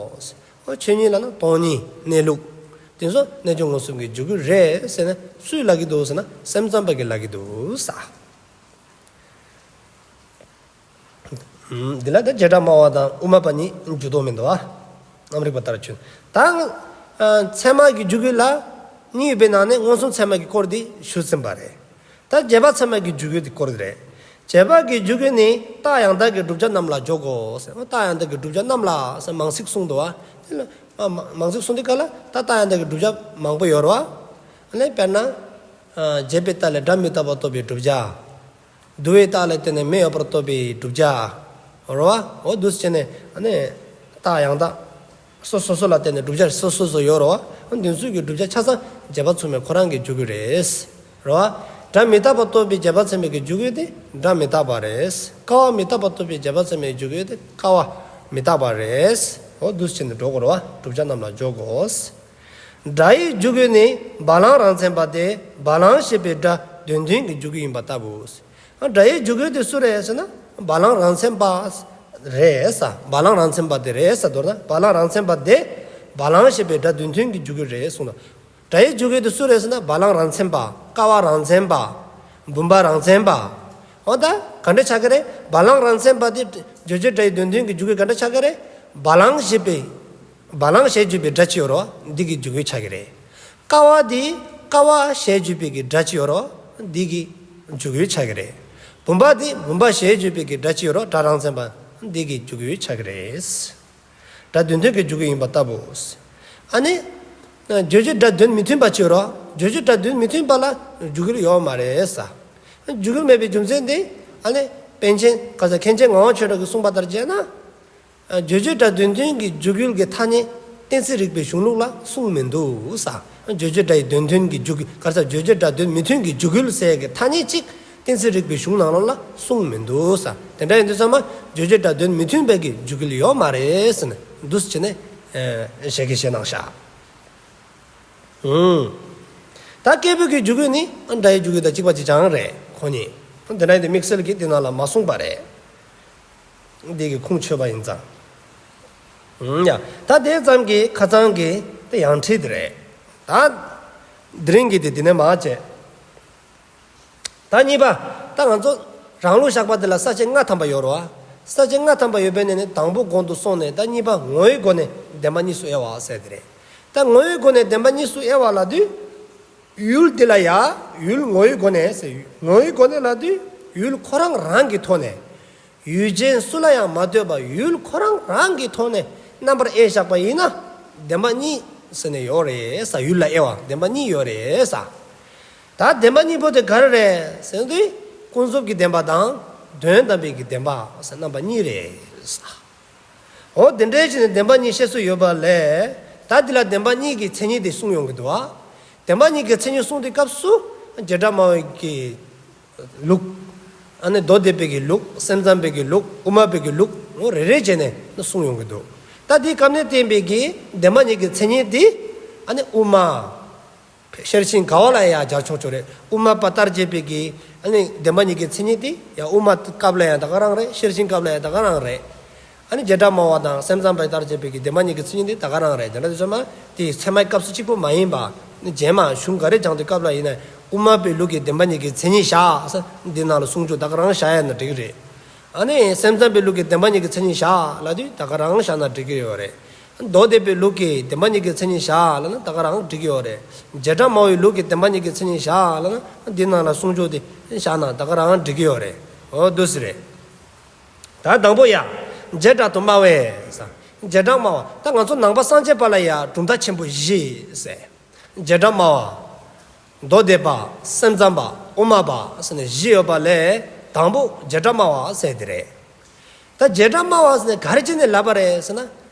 འོ་ཆོས་ཉིད་ལབ་ན་སྟོང་ཉིད་གནས་ལུགས། དེ་ཚོ་རྣལ་འབྱོར་མངོན་སུམ་གྱི་འཇུག་ཡུལ་རེད་ཟེར་ན་སུས་ལབ་ཀྱི་འདུག་ཟེར་ན་སེམས་ཙམ་པ་གིས་ལབ་ཀྱི་འདུག་ས། འདི་ལ་ད་བྱེ་བྲག་སྨྲ་བ་དང་དབུ་མ་པ་གཉིས་འགྱུར་ལྡོག་མི་འདུག་ཨ། རྣམ་རིག་པ་ལྟར་ཆོས། ད་ཨ་ཚད་མ་གི་འཇུག་ཡུལ་ལ་གཉིས་ཡོད་པའི་ནང་ནས་མངོན་སུམ་ཚད་མ་གི་སྐོར་འདི་ཞུས་ཟིན་པ་རེད། ད་རྗེས་དཔག་ཚད་མ་གི་འཇུག་ཡུལ་འདི་སྐོར་འདི་རེད། རྗེས་དཔག་གི་འཇུག་ཡུལ་ནི་རྟགས་ཡང་དག་གི་བསྒྲུབ་བྱ་རྣམས་ལ་འཇོག་གོ་ཟེར། རྟགས་ཡང་དག་གི་བསྒྲུབ་བྱ་རྣམས་ལ་ཟེར་མང་ཚིག་གསུངས་འདུག་ཨ། དེ་ལ་ཨ་མ་མང་ཚིག་གསུངས་དུས་ག་ལ་ད་རྟགས་ཡང་དག་གི་བསྒྲུབ་བྱ་མང་པོ་ཡོད་རེད་བ། ཨ་ནི་དཔེར་ན། ཨ་བྱས་པའི་རྟགས་ལས་སྒྲ་མི་རྟག་པ་རྟོགས་པའི་བསྒྲུབ་བྱ། དུ་བའི་རྟགས་ལ་བརྟེན་ནས་མེ་ཡོད་པར་རྟོགས་པའི་བསྒྲུབ་བྱ། རེད་བ། འོ་འདུག་སེ་བྱས་ནས་ཨ་ནི་རྟགས་ཡང་དག་སོ་སོ་སོ་ལ་བརྟེན་ནས་བསྒྲུབ་བྱ་སོ་སོ་སོ་ཡོད་རེད་བ། འདི་ཚོ་གི་བསྒྲུབ་བྱ་ཆ་ཚང་རྗེས་དཔག་ཚད་མ་ཁོ་རང་གི་འཇུག་ཡུལ་རེད། རེད་བ། སྒྲ་མི་རྟག་པ་རྟོགས་པའི་རྗེས་དཔག་ཚད་མ་གི་འཇུག་ཡུལ་དེ་སྒྲ་མི་རྟག་པ་རེད། ཀ་བ་མི་རྟག་པ་རྟོགས་པའི་རྗེས་དཔག་ཚད་མ་གི་འཇུག་ཡུལ་དེ་ཀ་བ་མི་རྟག་པ་རེད། འོ་འདུག་སེ་བྱས་ནས་འགྲོ་དགོས་རེད་བ། བསྒྲུབ་བྱ་རྣམས་ལ་འཇོག་གོ། སྒྲ་ཡི་འཇུག་ཡུལ་ནི་བ་ལང་རང་མཚན་པ་སྟེ་བ་ལང་ཞེས་པའི་སྒྲ་དོན་མཐུན་གྱི་འཇུག་ཡུལ་ཡིན་པ་ལྟ་བུ། སྒྲ་ཡི་འཇུག་ཡུལ་དེ་སུ་རེད་ཟེར་ན་བ་ལང་རང་མཚན་པ་རེད་ས། བ་ལང་རང་མཚན་པ་དེ་རེད་ས། མདོར་ན་བ་ལང་རང་མཚན་པ་དེ་བ་ལང་ཞེས་པའི་སྒྲ་དོན་མཐུན་གྱི་འཇུག་ཡུལ་རེད་གསུངས་ལ། སྒྲ་ཡི་འཇུག་ཡུལ་དེ་སུ་རེད་ཟེར་ན་བ་ལང་རང་མཚན་པ། ཀ་བ་རང་མཚན་པ། བུམ་པ་རང་མཚན་པ། འོ་ད་ག་འདྲ་ཆགས་ཀྱི་རེད། བ་ལང་རང་མཚན་པ་དེ་རྗོད་བྱེད་སྒྲ་ཡི་དོན་མཐུན་གྱི་འཇུག་ཡུལ་ག་འདྲ་ཆགས་ཀྱི་རེད། བ་ལང་ཞེས་པའི་བ་ལང་ཞེས་བརྗོད་པའི་སྒྲ་ཅིག་ཡོད་རེད་བ། འདི་གི་འཇུག་ཡུལ་ཆགས་ཀྱི་རེད། ཀ་བ་འདི་ཀ་བ་ཞེས་བརྗོད་པའི་གི་སྒྲ་ཅིག་ཡོད་རེད་བ། འདི་གི་འཇུག་ཡུལ་ཆགས་ཀྱི་རེད། བུམ་པ་འདི་བུམ་པ་ཞེས་བརྗོད་པའི་གི་སྒྲ་ཅིག་ཡོད་རེད་བ། སྒྲ་རང་མཚན་པ་འདི་གི་འཇུག་ཡུལ་ཆགས་ཀྱི་རེད། སྒྲ་དོན་མཐུན་གྱི་འཇུག་ཡུལ་ཡིན་པ་ལྟ་བུ། ཨ་ནི། རྗོད་བྱེད་སྒྲ་དོན་མི་མཐུན་པ་ཅིག་ཡོད་རེད་བ། རྗོད་བྱེད་སྒྲ་དོན་མི་མཐུན་པ་ལ་འཇུག་ཡུལ་ཡོད་མ་རེད་ས། འཇུག་ཡུལ་མེད་པའི་རྒྱུ་མཚན་དེ་ཨ་ནི་པཎ་ཆེན་ག་ས་མཁན་ཆེན་ངག་དབང་ཆོས་གྲགས་ཀྱིས་གསུངས་པ་ལྟར་བྱས་ན། རྗོད་བྱེད་སྒྲ་དོན་མཐུན་གྱི་འཇུག་ཡུལ་གྱི་ཐ་སྙད་གཏན་ཚིགས་རིག་པའི་གཞུང་ལུགས་ལ་གསུངས་མི་འདུག་ས། རྗོད་བྱེད་སྒྲ་ཡི་དོན་མཐུན་གྱི་འཇུག་ཡུལ་ག་རེ་ཟེར་རྗོད་བྱེད་སྒྲ་དོན་མི་མཐུན་གྱི་འཇུག་ཡུལ་ཟེར་གྱི་ཐ་སྙད་ཅིག་གཏན་ཚིགས་རིག་པའི་གཞུང་ནང་ལོགས་ལ་གསུངས་མི་འདུག་ས། དེ་འདྲ་ཡིན་དུས་ཚང་མ་རྗོད་བྱེད་སྒྲ་དོན་མི་མཐུན་པའི་གི་འཇུག་ཡུལ་ཡོད་མ་རེད་ཟེར་ནས་འདུག་སེ་བྱས་ནས་ཞལ་གྱིས་བཞེས་གནང་ཤག་ཨུམ། ད་སྐྱེས་བུ་གི་འཇུག་ཡུལ་ནི་སྒྲ་ཡི་འཇུག་ཡུལ་དང་གཅིག་པ་གཅིག་རྐྱང་རེད་ཁོ་གཉིས། དེ་འདྲ་ཡིན་དུས་དམིགས་བསལ་གྱིས་དེ་ནང་ལ་མ་གསུངས་པ་རེད། འདི་གི་ཁུངས་ཆོད་པ་ཡིན་ཙང་། ཨུམ་ཡ། ད་དེ་ཙམ་གྱིས་ཁ་སང་གི་དེ་ཡང་ཁྲིད་དེ་རེད། ད་དེ་རིང་གི་དེ་འདི་ནས་མར་བྱས། ད་གཉིས་པ། ད་ང་ཚོ་རང་ལུགས་བཞག་པ་དེ་ལ་ས་བཅད་ལྔ་ཐམ་པ་ཡོད་རེད་བ། ས་བཅད་ལྔ་ཐམ་པ་ཡོད་པའི་ནང་ནས་དང་པོ་གོང་དུ་སོང་ནས་ད་གཉིས་པ་ངོ་བོའི་སྒོ་ནས་བདེན་པ་གཉིས་སུ་དབྱེ་བ་ཟེར་དེ་རེད། ད་ངོ་བོའི་སྒོ་ནས་བདེན་པ་གཉིས་སུ་དབྱེ་བ་ལབ་དུས། ཡུལ་དེ་ལ་ཡ། ཡུལ་ངོ་བོའི་སྒོ་ནས་ཟེར། ངོ་བོའི་སྒོ་ནས་ལབ་དུས་ཡུལ་ཁོ་རང་རང་གི་ཐོག་ནས། ཡུལ་ཅན་སུ་ལ་ཡང་མ་ལྟོས་པར་ཡུལ་ཁོ་རང་རང་གི་ཐོག་ནས་རྣམ་པར་དབྱེ་བཞག་པ་ཡིན་ན་བདེན་པ་གཉིས་ཟེར་ནས་ཡོད་རེད་ས། ཡུལ་ལ་དབྱེ་བ་བདེན་པ་གཉིས་ཡོད་རེད་ས། ད་བདེན་པ་གཉིས་པོ་དེ་ག་རེ་རེད་ཟེར་དུས་ཀུན་རྫོབ་ཀྱི་བདེན་པ་དང་དོན་དམ་པའི་གི་བདེན་པ་ཟེར་རྣམ་པ་གཉིས་རེད་ས། འོ་དེ་འདྲའི་ཕྱིར་ནི་བདེན་པ་གཉིས་བཤད་སྲོལ་ཡོད་པ་ལས་ ད་འདི་ལ་བདེན་པ་གཉིས་ཀྱི་མཚན་ཉིད་དེ་གསུངས་ཡོང་གི་འདུག་བ། བདེན་པ་གཉིས་ཀྱི་མཚན་ཉིད་གསུངས་དུས་སྐབས་སུ་བྱེ་བྲག་སྨྲ་བའི་གི་ལུགས། ཨ་ནི་མདོ་སྡེ་པའི་གི་ལུགས། སེམས་ཙམ་པའི་གི་ལུགས། དབུ་མ་པའི་གི་ལུགས། འོ་རེ་རེ་བྱས་ནས་གསུངས་ཡོང་གི་འདུག་ད་འདི་སྐབས་ནས་བསྟན་པའི་གི་བདེན་པ་གཉིས་ཀྱི་མཚན་ཉིད་དེ་ཨ་ནི་དབུ་མ། ཤེར་ཕྱིན་ག་བ་ལ་ཡང་སྦྱར་ཆོག་ཆོག་རེད། དབུ་མ་པ་ལྟར་བྱས་པའི་གི་ཨ་ནི་བདེན་པ་གཉིས་ཀྱི་མཚན་ཉིད་དེ་ཡང་དབུ་མ་སྐབས་ལ་ཡང་ད་ག་རང་རེད། ཤེར་ཕྱིན་སྐབས་ལ་ཡང་ད་ག་རང་རེད། ཨ་ནི་བྱེ་བྲག་སྨྲ་བ་དང་སེམས་ཙམ་པ་ལྟར་བྱས་པའི་གི་བདེན་པ་གཉིས་ཀྱི་མཚན་ཉིད་དེ་ད་ག་རང་རེད། དེ་འདྲ་དུས་ཚོད་མ་དེ་ཚད་མའི་སྐབས་སུ་གཅིག་པོ་མ་ཡིན་པ། ནི་རྗེས་མ་གཞུང་ག་རེ་སྦྱང་དུས་སྐབས་ལ་ཡིན་ན་དབུ་མ་པའི་ལུགས་ཀྱི་བདེན་པ་གཉིས་ཀྱི་མཚན་ཉིད་བཞག་ཟེར་འདི་ནང་ལ་གསུང་ཆོག་ད་ག་རང་བཞག་ཡ་ན་འགྲིག་གི་རེད། ཨ་ནི་སེམས་ཙམ་པའི་ལུགས་ཀྱི་བདེན་པ་གཉིས་ཀྱི་མཚན་ཉིད་བཞག་ལབ་དུས་ད་ག་རང་བཞག་ན་འགྲིག་གི་ཡོད་རེད། མདོ་སྡེ་པའི་ལུགས་ཀྱི་བདེན་པ་གཉིས་ཀྱི་མཚན་ཉིད་བཞག་ལབ་ན་ད་ག་རང་འགྲིག་གི་ཡོད་རེད། བྱེ་བྲག་སྨྲ་བའི་ལུགས་ཀྱི་བདེན་པ་གཉིས་ཀྱི་མཚན་ཉིད་བཞག་ལབ་ན་འདི་ནང་ལ་གསུང་ཆོག་དེ་བཞག་ན་ད་ག་རང་འགྲིག་གི་ཡོད་རེད། འོ་འདུག་སེ་རེད། ད་དང་པོ་ཡ། བྱེ་བྲག་ཏུ་སྨྲ་བས། བྱེ་བྲག་སྨྲ་བ། ད་ང་ཚོ་ནང་པ་སངས་རྒྱས་པ་ལ་ཡ་གྲུབ་མཐའ་ཆེན་པོ་བཞི་ཟེར། བྱེ་བྲག་སྨྲ་བ། མདོ་སྡེ་པ། སེམས་ཙམ་པ། དབུ་མ་པ་ཟེར་ནས་བཞི་ཡོད་པ་ལས་དང་པོ་བྱེ་བྲག་སྨྲ་བ་ཟེར་དེ་རེད། ད་བྱེ་བྲག་སྨྲ་བ་ཟེར་ནས་ག་རེ་བྱས་ནས་ལབ་པ་རེད་ཟེར་ན།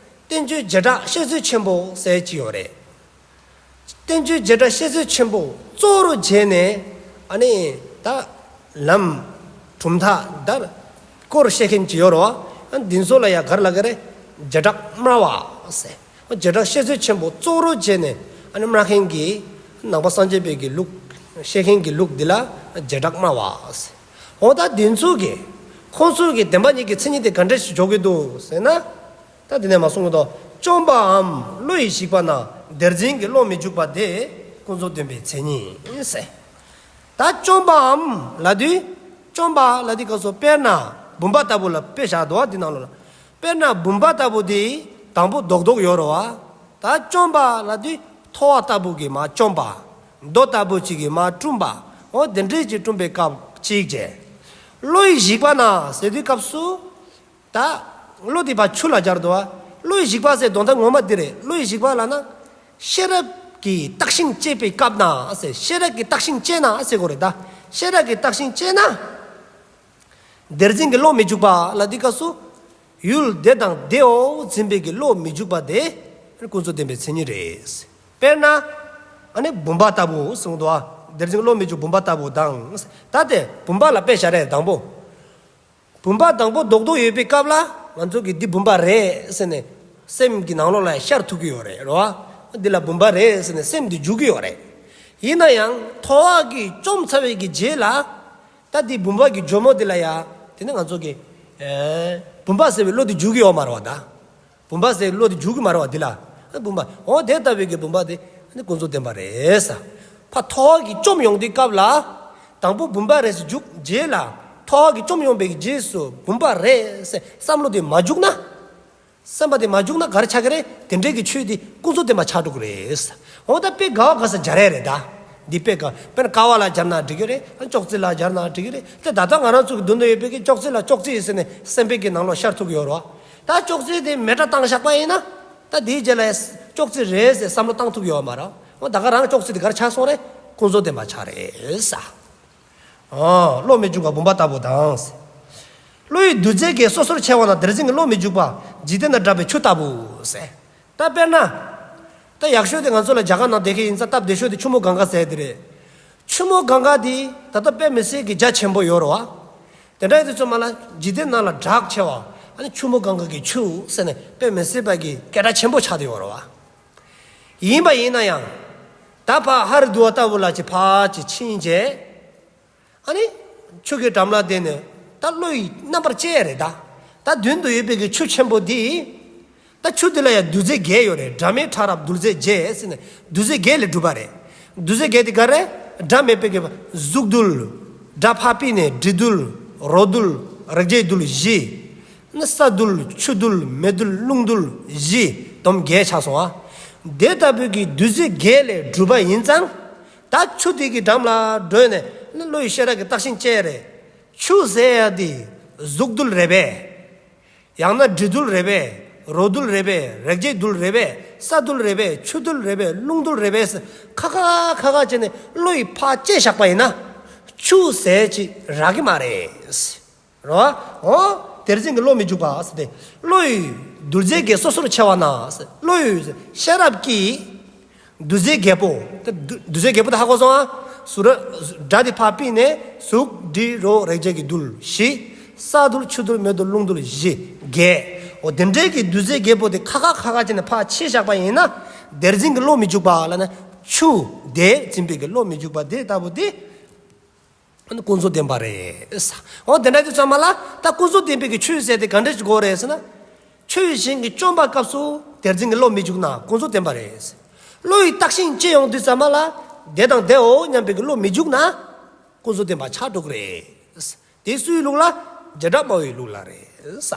བསྟན་བཅོས་བྱེ་བྲག་བཤད་མཛོད་ཆེན་པོ་ཟེར་གྱི་ཡོད་རེད། བསྟན་བཅོས་བྱེ་བྲག་བཤད་མཛོད་ཆེན་པོ་གཙོ་བོར་བྱས་ནས་ཨ་ནི་ད་ལམ་གྲུབ་མཐའ་ད་སྐོར་བཤད་མཁན་ཅིག་ཡོད་རེད་བ། ཨ་འདི་ཚོ་ལ་ཡ་ག་རེ་ལབ་ཀྱི་རེད། བྱེ་བྲག་སྨྲ་བ་ཟེར། བྱེ་བྲག་བཤད་མཛོད་ཆེན་པོ་གཙོ་བོར་བྱས་ནས་ཨ་ནི་སྨྲ་མཁན་གྱི་ནང་པ་སངས་རྒྱས་པའི་གི་ལུགས་བཤད་མཁན་གྱི་ལུགས་འདི་ལ་བྱེ་བྲག་སྨྲ་བ་ཟེར། འོ་ད་འདི་ཚོ་གི་ཁོང་ཚོ་གི་བདེན་པ་གཉིས་ཀྱི་མཚན་ཉིད་དེ་ག་འདྲ་ཞིག་འཇོག་གི་འདུག་ཟེར་ན། ད་དེ་ནས་མ་གསུངས་ཀྱི་འདུག་བཅོམ་པའམ་བློ་ཡིས་གཞིག་པ་ན། དེར་འཛིན་གྱི་བློ་མི་འཇུག་པ་དེ། ཀུན་རྫོབ་བདེན་པའི་མཚན་ཉིད་ཟེར། ད་བཅོམ་པའམ་ལབ་དུས། བཅོམ་པ་ལབ་དུས་སྐབས་སུ་དཔེར་ན་བུམ་པ་ལྟ་བུ་ལ་དཔེ་བཞག་འདུག་བ་འདི་ནང་ལོགས་ལ། དཔེར་ན་བུམ་པ་ལྟ་བུ་དེ་དང་པོ་རྡོག་རྡོག་ཡོད་རེད་བ། ད་བཅོམ་པ་ལབ་དུས་ཐོ་བ་ལྟ་བུ་གིས་མར་བཅོམ་པ། རྡོ་ལྟ་བུ་ཅིག་གིས་མར་བཀྲུམ་པ། འོ་དེ་འདྲས་ཅིག་བཀྲུམ་པའི་སྐབས་གཅིག་བྱས། བློ་ཡིས་གཞིག་པ་ན་ཟེར་དུས་སྐབས་སུ། ད་བློ་དེ་ཕར་ཆུ་ལ་སྦྱར་འདུག་བ། བློ་ཡིས་གཞིག་པ་ཟེར་དོན་དག་ངོ་མ་འདི་རེད། བློ་ཡིས་གཞིག་པ་ལབ་ན། ཤེས་རབ་ཀྱིས་བརྟགས་ཤིང་དཔྱད་པའི་སྐབས་ན་ཟེར། ཤེས་རབ་ཀྱིས་བརྟགས་ཤིང་དཔྱད་ན་ཟེར་དགོས་རེད་ད། ཤེས་རབ་ཀྱིས་བརྟགས་ཤིང་དཔྱད་ན། དེར་འཛིན་གྱི་བློ་མི་འཇུག་པ་ལབ་དུས་སྐབས་སུ། ཡུལ་དེ་དང་དེའོ་འཛིན་པའི་གི་བློ་མི་འཇུག་པ་དེ། ཀུན་རྫོབ་བདེན་པའི་མཚན་ཉིད་རེད། དཔེར་ན། ཨ་ནི་བུམ་པ་ལྟ་བུ་གསུངས་འདུག་བ། དེར་འཛིན་གྱི་བློ་མི་འཇུག་བུམ་པ་ལྟ་བུ་དང་། ད་དེ་བུམ་པ་ལ་དཔེ་བཞག་རེད་དང་པོ། བུམ་པ་དང་པོ་རྡོག་རྡོག་ཡོད་པའི་སྐབས་ལ་ང་ཚོ་གིས་འདི་བུམ་པ་རེད་ཟེར་ནས་སེམས་ཀྱི་ནང་ལོགས་ལ་ཤར་ཐུབ་ཀྱི་ཡོད་རེད་རོ། འདི་ལ་བུམ་པ་རེད་ཟེར་ནས་སེམས་འདི་འཇུག་གི་ཡོད་རེད། ཡིན་ན་ཡང་ཐོ་བ་གིས་བཅོམ་ཚར་བའི་གི་རྗེས་ལ། ད་འདི་བུམ་པ་གི་ཇོ་མོ་འདི་ལ་ཡ། དེ་ནི་ང་ཚོ་གིས། ཨེ། བུམ་པ་ཟེར་བའི་བློ་འདི་འཇུག་གི་ཡོད་མ་རེད་བ་ད། བུམ་པ་ཟེར་བློ་དེ་འཇུག་གི་མ་རེད་བ་འདི་ལ། བུམ་པ་འོ་དེ་ལྟ་བུའི་གི་བུམ་པ་དེ་ནི་ཀུན་རྫོབ་བདེན་པ་རེད་ས། ཕར་ཐོ་བ་གིས་བཅོམ་ཡོང་དུས་སྐབས་ལ། དང་པོ་བུམ་པ་རེད་ཟེར་འཇུག་རྗེས་ལ། ཐོ་བ་གིས་བཅོམ་ཡོང་པའི་གི་རྗེས་སུ་བུམ་པ་རེད་ཟེར་བསམ་བློ་དེ་མ་འཇུག་ན། སེམས་པ་དེ་མ་འཇུག་ན་ག་རེ་ཆགས་ཀྱི་རེད། དེ་འདྲའི་གི་ཆོས་དེ་ཀུན་རྫོབ་བདེན་པ་ཆགས་འགྲོ་གི་རེད་ས། འོ་ད་དཔེ་ག་བ་ག་ས་སྦྱར་ཡ་རེད་ད། འདི་དཔེ་ག་དཔེར་ན་ཀ་བ་ལ་སྦྱར་ན་འགྲིག་གི་རེད། ཅོག་ཙེ་ལ་སྦྱར་ན་འགྲིག་གི་རེད། དེ་ད་ལྟ་ང་རང་ཚོ་གི་མདུན་དུ་ཡོད་པའི་གི་ཅོག་ཙེ་ལ་ཅོག་ཙེ་ཡིན་ཟེར་ནས་སེམས་པའི་གི་ནང་ལོགས་ཤར་ཐུབ་ཀྱི་ཡོད་རེད་བ། ད་ཅོག་ཙེ་དེ་མེ་སྲེག་བཏང་བཞག་པ་ཡིན་ན། ད་དེའི་རྗེས་ལ་ཅོག་ཙེ་རེད་ཟེར་བསམ་བློ་བཏང་ཐུབ་ཀྱི་ཡོད་མ་རེད། འོ་ད་ག་རང་ཅོག་ཙེ་དེ་ག་རེ་ཆགས་སོང་རེད། ཀུན་རྫོབ་བདེན་པ་ཆགས་རེད་ས། ཨོ། བློ་མི་འཇུག་པ་བུམ་པ་ལྟ་བུ་དང་། བློ་ཡིས་རྡུལ་རྫས་བརྒྱད་སོ་སོར་ཕྱེ་བ་ན། དེར་འཛིན་གྱི་བློ་མི་འཇུག་པ། འཇིག་རྟེན་ན་གྲགས་པའི་ཆུ་ལྟ་བུ་ཟེར། ད་དཔེར་ན། ད་ཡག་ཤོས་དེ་ང་ཚོ་ལ་རྒྱ་གར་ནང་བསྡད་མཁན་ཡིན་ཙང་སྟབས་བདེ་ཤོས་དེ་ཆུ་མོ་གངྒཱ་ཟེར་དེ་རེད། ཆུ་མོ་གངྒཱ་དེ་ད་ལྟ་དཔེ་མི་སྲིད་ཀྱི་རྒྱ་ཆེན་པོ་ཡོད་རེད་བ། དེ་འདྲ་ཡིན་དུས་ཚོད་མ་ལ་འཇིག་རྟེན་ནང་ལ་གྲགས་ཆེ་བ། ཨ་ནི་ཆུ་མོ་གངྒཱ་གི་ཆུ་ཟེར་ནས་དཔེ་མི་སྲིད་པ་གི་སྐད་གྲགས་ཆེན་པོ་ཆགས་བསྡད་ཡོད་རེད་བ། ཡིན་པ་ཡིན་ན་ཡང་། ད་ཕར་ཧ་རི་དུ་ཝ་ལྟ་བུ་ལ་ཅིག་ཕར་ཅིག་ཕྱིན་བྱས། ཨ་ནི། ཆུ་གི་འགྲམ་ལ་བསྡད་ནས་ད་བློ་ཡིས་རྣམ་པར་དཔྱད་ཡ་རེད་ད། ད་མདུན་དུ་ཡོད་པའི་གི་ཆུ་ཆེན་པོ་འདི། ད་ཆུ་འདི་ལ་ཡང་རྡུལ་རྫས་བརྒྱད་ཡོད་རེད། སྒྲ་མེད་ཕྲ་རབ་རྡུལ་རྫས་བརྒྱད་ཟེར་ནས་རྡུལ་རྫས་བརྒྱད་ལས་གྲུབ་པ་རེད། རྡུལ་རྫས་བརྒྱད་དེ་ག་རེ། སྒྲ་མེད་པའི་གི་གཟུགས་རྡུལ། སྒྲ་ཕར་ཕུད་ནས་དྲི་རྡུལ། རོ་རྡུལ། རེག་བྱའི་རྡུལ་བཞི། ནི་ས་རྡུལ། ཆུ་རྡུལ། མེ་རྡུལ། རླུང་རྡུལ་བཞི། བསྡོམས་བརྒྱད་ཆགས་སོང་ཨ། དེ་ལྟ་བུའི་གི་རྡུལ་རྫས་བརྒྱད་ལས་གྲུབ་པ་ཡིན་ཙང་། ད་ཆུ་དེ་གི་འགྲམ་ལ་འགྲོ་ནས་ནི་བློ་ཡིས་ཤེས་རབ་ཀྱིས་བརྟགས་ཤིང་དཔྱད་རེད། ཆུ་ཟེར་ཡ་དེ་གཟུགས་རྡུལ་རེད་པས། ཡང་ན་དྲི་རྡུལ་རེད་པས། རོ་རྡུལ་རེད་པས། རེག་བྱའི་རྡུལ་རེད་པས། ས་རྡུལ་རེད་པས། ཆུ་རྡུལ་རེད་པས། རླུང་རྡུལ་རེད་པས། ཁ་ཁ་ཁ་ཁ་བྱས་ནས་བློ་ཡིས་ཕར་དཔྱད་བཞག་པ་ཡིན་ན། ཆུ་ཟེར་ཅིག་རག་གི་མ་རེད། རོ། འོ། དེར་འཛིན་གྱི་བློ་མི་འཇུག་པ་ཟེར་ཏེ། བློ་ཡིས་ རྡུལ་རྫས་བརྒྱད་སོ་སོར་ཕྱེ་བ་ན། བློ་ཡི་ཤེས་རབ་ཀྱིས་རྡུལ་རྫས་བརྒྱད་པོ། ད་རྡུལ་རྫས་བརྒྱད་པོ་ད་ཧ་གོ་སོང་ཨ། གཟུགས་ར་སྒྲ་འདི་ཕར་ཕུད་ནས་གཟུགས་དྲི་རོ་རེག་བྱ་གི་རྡུལ་བཞི། ས་རྡུལ་ཆུ་རྡུལ་མེ་རྡུལ་རླུང་རྡུལ་བཞི་བརྒྱད། འོ་དེ་འདྲའི་གི་རྡུལ་རྫས་བརྒྱད་པོ་དེ་ཁ་ཁ་ཁ་ཁ་བྱས་ནས་ཕར་ཕྱེ་བཞག་པ་ཡིན་ན། དེར་འཛིན་གྱི་བློ་མི་འཇུག་པ་ལབ་ན། ཆུ་དེར་འཛིན་པའི་གི་བློ་མི་འཇུག་པ་དེ་ལྟ་བུ་དེ། ཨ་ནི་ཀུན་རྫོབ་བདེན་པ་རེད། འོ་དེ་འདྲ་དུས་ཙམ་པ་ལ་ད་ཀུན་རྫོབ་བདེན་པའི་གི་ཆོས་ཟེར་དེ་ག་འདྲ་ཞིག་དགོས་རེད་ཟེར་ན། ཆོས་གཞན་གྱིས་བཅོམ་པའི་སྐབས་སུ་དེར་འཛིན་གྱི་བློ་མི་འཇུག་ན་ཀུན་རྫོབ་བདེན་པ་རེད། བློ་ཡིས་བརྟགས་ཤིང་དཔྱད་ཡོང་དུས་ཙམ་པ་ལ་དེ་དང་དེའོ་སྙམ་པའི་གི་བློ་མི་འཇུག་ན་ཀུན་རྫོབ་བདེན་པ་ཆགས་འགྲོ་གི་རེད། དེ་སུའི་ལུགས་ལ། བྱེ་བྲག་སྨྲ་བའི་ལུགས་ལ་རེད་ས།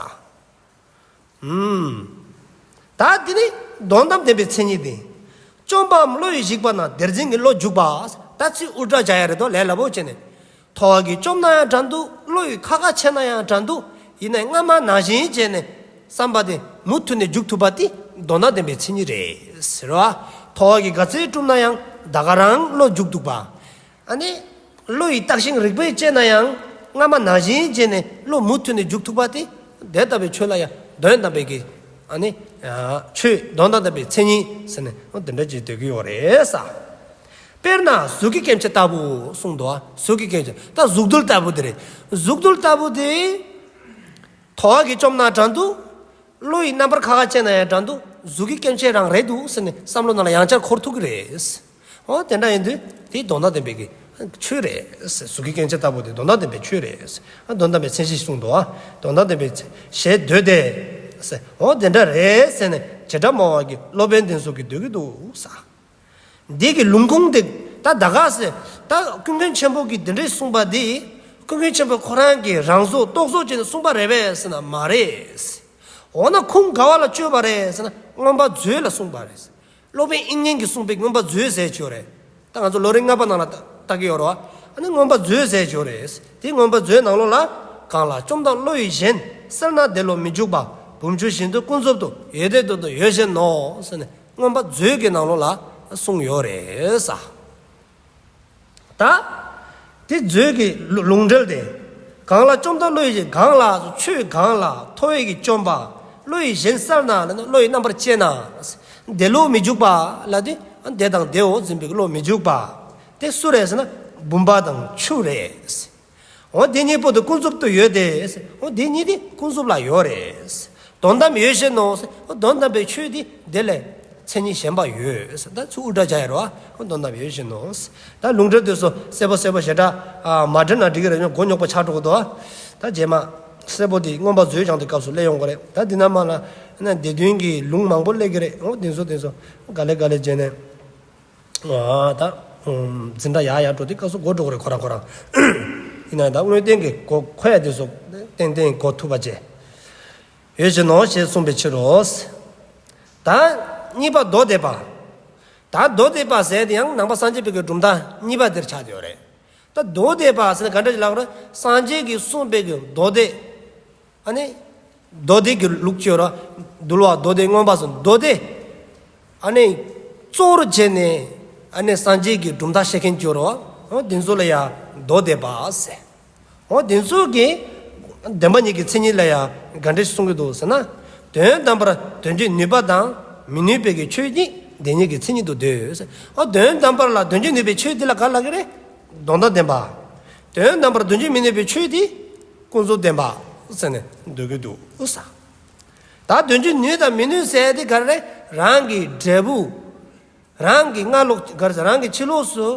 ཨུམ། ད་དེ་ནི་དོན་དམ་བདེན་པའི་མཚན་ཉིད་དེ། བཅོམ་པའམ་བློ་ཡིས་གཞིགས་པ་ན་དེར་འཛིན་གྱི་བློ་འཇུག་པ། ད་ཚིག་འུར་སྒྲ་བྱ་ཡ་རེད་དོ་ལས་སླ་པོ་བྱས་ནས། མཐོ་བ་གིས་བཅོམ་ན་ཡང་འདྲ་འདུག། བློ་ཡིས་ཁ་ཁ་ཕྱེ་ན་ཡང་འདྲ་འདུག། ཡིན་ནའི་སྔ་མ་ནང་བཞིན་བྱས་ནས་བསམ་པ་དེ་མུ་མཐུད་ནས་འཇུག་ཐུབ་པ་དེ་དོན་དམ་བདེན་པའི་མཚན་ཉིད་རེད་ཟེར་བ། མཐོ་བ་གིས་ག་ཚོད་བསྒྲུབས་ན་ཡང་ད་ག་རང་བློ་འཇུག་འདུག་པ། ཨ་ནི། བློ་ཡིས་བརྟགས་ཤིང་རིགས་པས་དཔྱད་ན་ཡང་སྔ་མ་ནང་བཞིན་བྱས་ནས་བློ་མུ་མཐུད་ནས་འཇུག་ཐུབ་པ་དེ། དེ་ལྟ་བུའི་ཆོས་ལ་ཡང་དོན་དམ་པའི་གི། ཨ་ནི། ཆོས་དོན་དམ་བདེན་པའི་མཚན་ཉིད་ཟེར་ནས་འོ་དེ་འདྲ་ཅིག་འདོད་ཀྱི་ཡོད་རེད་ས། དཔེར་ན་གཟུགས་ཀྱི་སྐྱེ་མཆེད་ལྟ་བུ་གསུངས་འདུག་ཨ། གཟུགས་ཀྱི་སྐྱེ་མཆེད་ད་གཟུགས་རྡུལ་ལྟ་བུ་དེ་རེད། གཟུགས་རྡུལ་ལྟ་བུ་དེ། མཐོ་བ་གིས་བཅོམ་ན་འདྲ་འདུག། བློ་ཡིས་རྣམ་པར་ཁ་ཁ་དཔྱད་ན་ཡང་འདྲ་འདུག། གཟུགས་ཀྱི་སྐྱེ་མཆེད་རང་རེད་འདུག་ཟེར་ནས་བསམ་བློ་ནང་ལ་ཡང་བསྐྱར་འཁོར་ཐུབ་ཀྱི་རེད། འོ་དེ་འདྲ་ཡིན་དུས་དེ་དོན་དམ་བདེན་པའི་གི་ཆོས་རེད། གཟུགས་ཀྱི་སྐྱེ་མཆེད་ལྟ་བུ་དེ་དོན་དམ་བདེན་པའི་ཆོས་རེད། དོན་དམ་པའི་མཚན་གཞི་གསུངས་འདུག་ཨ། དོན་དམ་བདེན་པའི་ཞེས་འདོད་དེ། འོ་དེ་འདྲ་རེད་ཟེར་ནས་བྱེ་བྲག་སྨྲ་བ་གི་སློབ་དཔོན་དེ་ཚོ་གིས་འདོད་ཀྱི་འདུག་ས། འདི་གི་ལུང་ཁུངས་དེ་ད་ད་ག་ཟེར། ད་ཀུན་མཁྱེན་ཆེན་པོ་གིས་འདི་འདྲས་གསུངས་པ་འདི། ཀུན་མཁྱེན་ཆེན་པོ་ཁོ་རང་གིས་རང་བཟོ་རྟོག་བཟོ་བྱས་ནས་གསུངས་པ་རེད་པས་ཟེར་ན་མ་རེད། འོ་ན་ཁུངས་ག་བ་ལ་བཅོལ་བ་རེད་ཟེར་ན་མངོན་པ་མཛོད་ལ་གསུངས་པ་རེད། སློབ་དཔོན་དབྱིག་གཉེན་གྱིས་གསུངས་པའི་མངོན་པ་མཛོད་ཟེར་གྱི་ཡོད་རེད། ད་ང་ཚོ་ལོ་རིམ་ལྔ་པ་ནང་ལ་ལྟ་ལྟ་གི་ཡོད་རེད་བ། ཨ་ནི་མངོན་པ་མཛོད་ཟེར་གྱི་ཡོད་རེད། དེ་མངོན་པ་མཛོད་ནང་ལོགས་ལ། གང་ལ་བཅོམ་དང་བློ་ཡིས་གཞན་བསལ་ན་དེ་བློ་མི་འཇུག་པ། བུམ་ཆུ་བཞིན་དུ་ཀུན་རྫོབ་ཏུ། ཡོད་དེ་དོན་དུ་ཡོད་བཞིན་ནོ། ཟེར་ནས། མངོན་པ་མཛོད་ཀྱི་ནང་ལོགས་ལ་གསུངས་ཡོད་རེད་ས། ད། དེ་མཛོད་ཀྱི་ལུ་ལུང་འགྲེལ་དེ། གང་ལ་བཅོམ་དང་བློ་ཡིས་གཞན། གང་ལ་ཆོས་གང་ལ་མཐོ་བ་གིས་བཅོམ་པ། བློ་ཡིས་གཞན་བསལ་ན་ལབ་ན་བློ་ཡིས་རྣམ་པར་དཔྱད་ན། དེ་བློ་མི་འཇུག་པ་ལབ་དུས་དེ་དང་དེའོ་འཛིན་པའི་བློ་མི་འཇུག་པ། དེ་སུ་རེད་ཟེར་ན་བུམ་པ་དང་ཆུ་རེད། འོ་དེ་གཉིས་པོ་དེ་ཀུན་རྫོབ་ཏུ་ཡོད་དེ། འོ་དེ་གཉིས་དེ་ཀུན་རྫོབ་ལ་ཡོད་རེད། དོན་དམ་ཡོད་བཞིན་ནོ། འོ་དོན་དམ་པའི་ཆོས་དེ་དེ་ལས་མཚན་ཉིད་གཞན་པ་ཡོད། ད་ཚུར་འུར་སྒྲ་བྱ་ཡ་རོ། འོ་དོན་དམ་ཡོད་བཞིན་ནོ། ད་ལུང་འགྲེལ་དེ་ཚོ་གསལ་པོ་གསལ་པོ་ཞེ་དྲག་ཨ་མ་འགྲེལ་ན་འགྲིག་གི་རེད། མགོ་རྙོག་པ་ཆགས་འགྲོ་གི་འདུག། ད་རྗེས་མ་གསལ་པོ་དེ་མངོན་པ་མཛོད་སྦྱང་དུས་སྐབས་སུ་སླེབས་ཡོང་གི་རེད། ད་འདི་ན་མ་ལ་ན་སྡེ་བདུན་གྱི་ལུང་མང་པོ་སླེབས་ཀྱི་རེད། འོ་དེ་ཚོ་དེ་ཚོ་ག་ལེ་ག་ལེ་བྱས་ནས། ཨ་ད་འཛིན་གྲྭ་ཡར་ཡར་འགྲོ་དུས་སྐབས་སུ་འགོར་འགྲོ་གི་རེད་ཁོ་རང་ཁོ་རང་། ཡིན་ན་ད་དངོས་བསྟན་གྱི་གོ་འཁོར་ཡ་དེ་ཚོ་ཏན་ཏན་གོ་ཐུབ་པ་བྱས། ཡོད་བཞིན་ནོ་ཞེས་གསུངས་པའི་ཕྱིར་རོ། ད་གཉིས་པ་མདོ་སྡེ་པ། ད་མདོ་སྡེ་པ་ཟེར་དེ་ཡང་ནང་པ་སངས་རྒྱས་པའི་གི་གྲུབ་མཐའ་གཉིས་པ་དེར་ཆགས་ཏེ་ཡོད་རེད། ད་མདོ་སྡེ་པ་ཟེར་ན་ག་འདྲ་ཞིག་ལབ་དགོས་རེད། སངས་རྒྱས་ཀྱིས་གསུངས་པའི་གི་མདོ་སྡེ། ཨ་ནི། མདོ་སྡེ་གི་ལུགས་ཀྱི་ར། འདུལ་བ་མདོ་སྡེ་མངོན་པ་སོགས་མདོ་སྡེ། ཨ་ནི། གཙོ་བོར་བྱས་ནས། ཨ་ནི་སངས་རྒྱས་ཀྱི་གྲུབ་མཐའ་བཤད་མཁན་ཀྱི་ར། འོ་དེ་ཚོ་ལ་ཡ་མདོ་སྡེ་པ་ཟེར། འོ་དེ་ཚོ་གིས། བདེན་པ་གཉིས་ཀྱི་མཚན་ཉིད་ལ་ཡ་ག་འདྲ་ཞིག་གསུང་གི་འདུག་ཟེར་ན། དོན་དམ་པར་དོན་བྱེད་ནུས་པ་དང་མི་ནུས་པའི་གི་ཆོས་ཉིད་དེ་ཉིད་ཀྱི་མཚན་ཉིད་དུ་འདོད་ཟེར། འོ་དོན་དམ་པར་ལ་དོན་བྱེད་ནུས་པའི་ཆོས་དེ་ལ་ག་ལབ་ཀྱི་རེད། དོན་དམ་བདེན་པ། དོན་དམ་པར་དོན་བྱེད་མི་ནུས་པའི་ཆོས་དེ་ཀུན་རྫོབ་བདེན་པ་ཟེར་ནས་འདོད་ཀྱི་འདུག་ས། ད་དོན་བྱེད་ནུས་དང་མི་ནུས་ཟེར་དེ་ག་རེ། རང་གི་འབྲས་བུ། རང་གི་སྔ་ལོགས་ག་རེ་ཟེར། རང་གི་ཕྱི་ལོགས་སུ་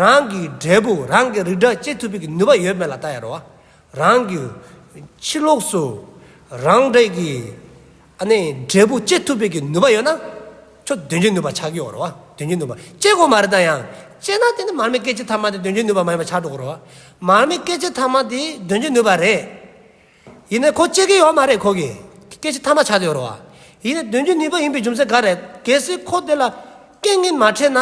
རང་གི་འབྲས་བུ་རང་གི་རིགས་འདྲ་སྐྱེ་ཐུབ་པའི་གི་ནུས་པ་ཡོད་མེད་ལ་ལྟ་ཡ་རེད་བ། རང་གི་ཕྱི་ལོགས་སུ་རང་འབྲས་ཀྱི་ཨ་ནི་འབྲས་བུ་སྐྱེ་ཐུབ་པའི་གི་ནུས་པ་ཡོད་ན། ཁྱོད་དོན་བྱེད་ནུས་པ་ཆགས་ཀྱི་ཡོད་རེད་བ། དོན་བྱེད་ནུས་པ་སྐྱེ་དགོས་མ་རེད། ད་ཡང་སྐྱེ་ན་དེ་ནི་མར་མེ་སྐད་ཅིག་ཐ་མ་དེ་དོན་བྱེད་ནུས་པ་མ་ཡིན་པ་ཆགས་འགྲོ་གི་རེད་བ། མར་མེ་སྐད་ཅིག་ཐ་མ་དེ་དོན་བྱེད་ནུས་པ་རེད། ཡིན་ནའི་ཁོ་སྐྱེ་གི་ཡོད་མ་རེད། ཁོ་གི་སྐད་ཅིག་ཐ་མ་ཆགས་ཏེ་ཡོད་རེད་བ། ཡིན་ནའི་དོན་བྱེད་ནུས་པ་ཡིན་པའི་རྒྱུ་མཚན་ག་རེ། གལ་སྲིད་ཁོ་དེ་ལ་རྐྱེན་ངན་མ་འཕྲད་ན་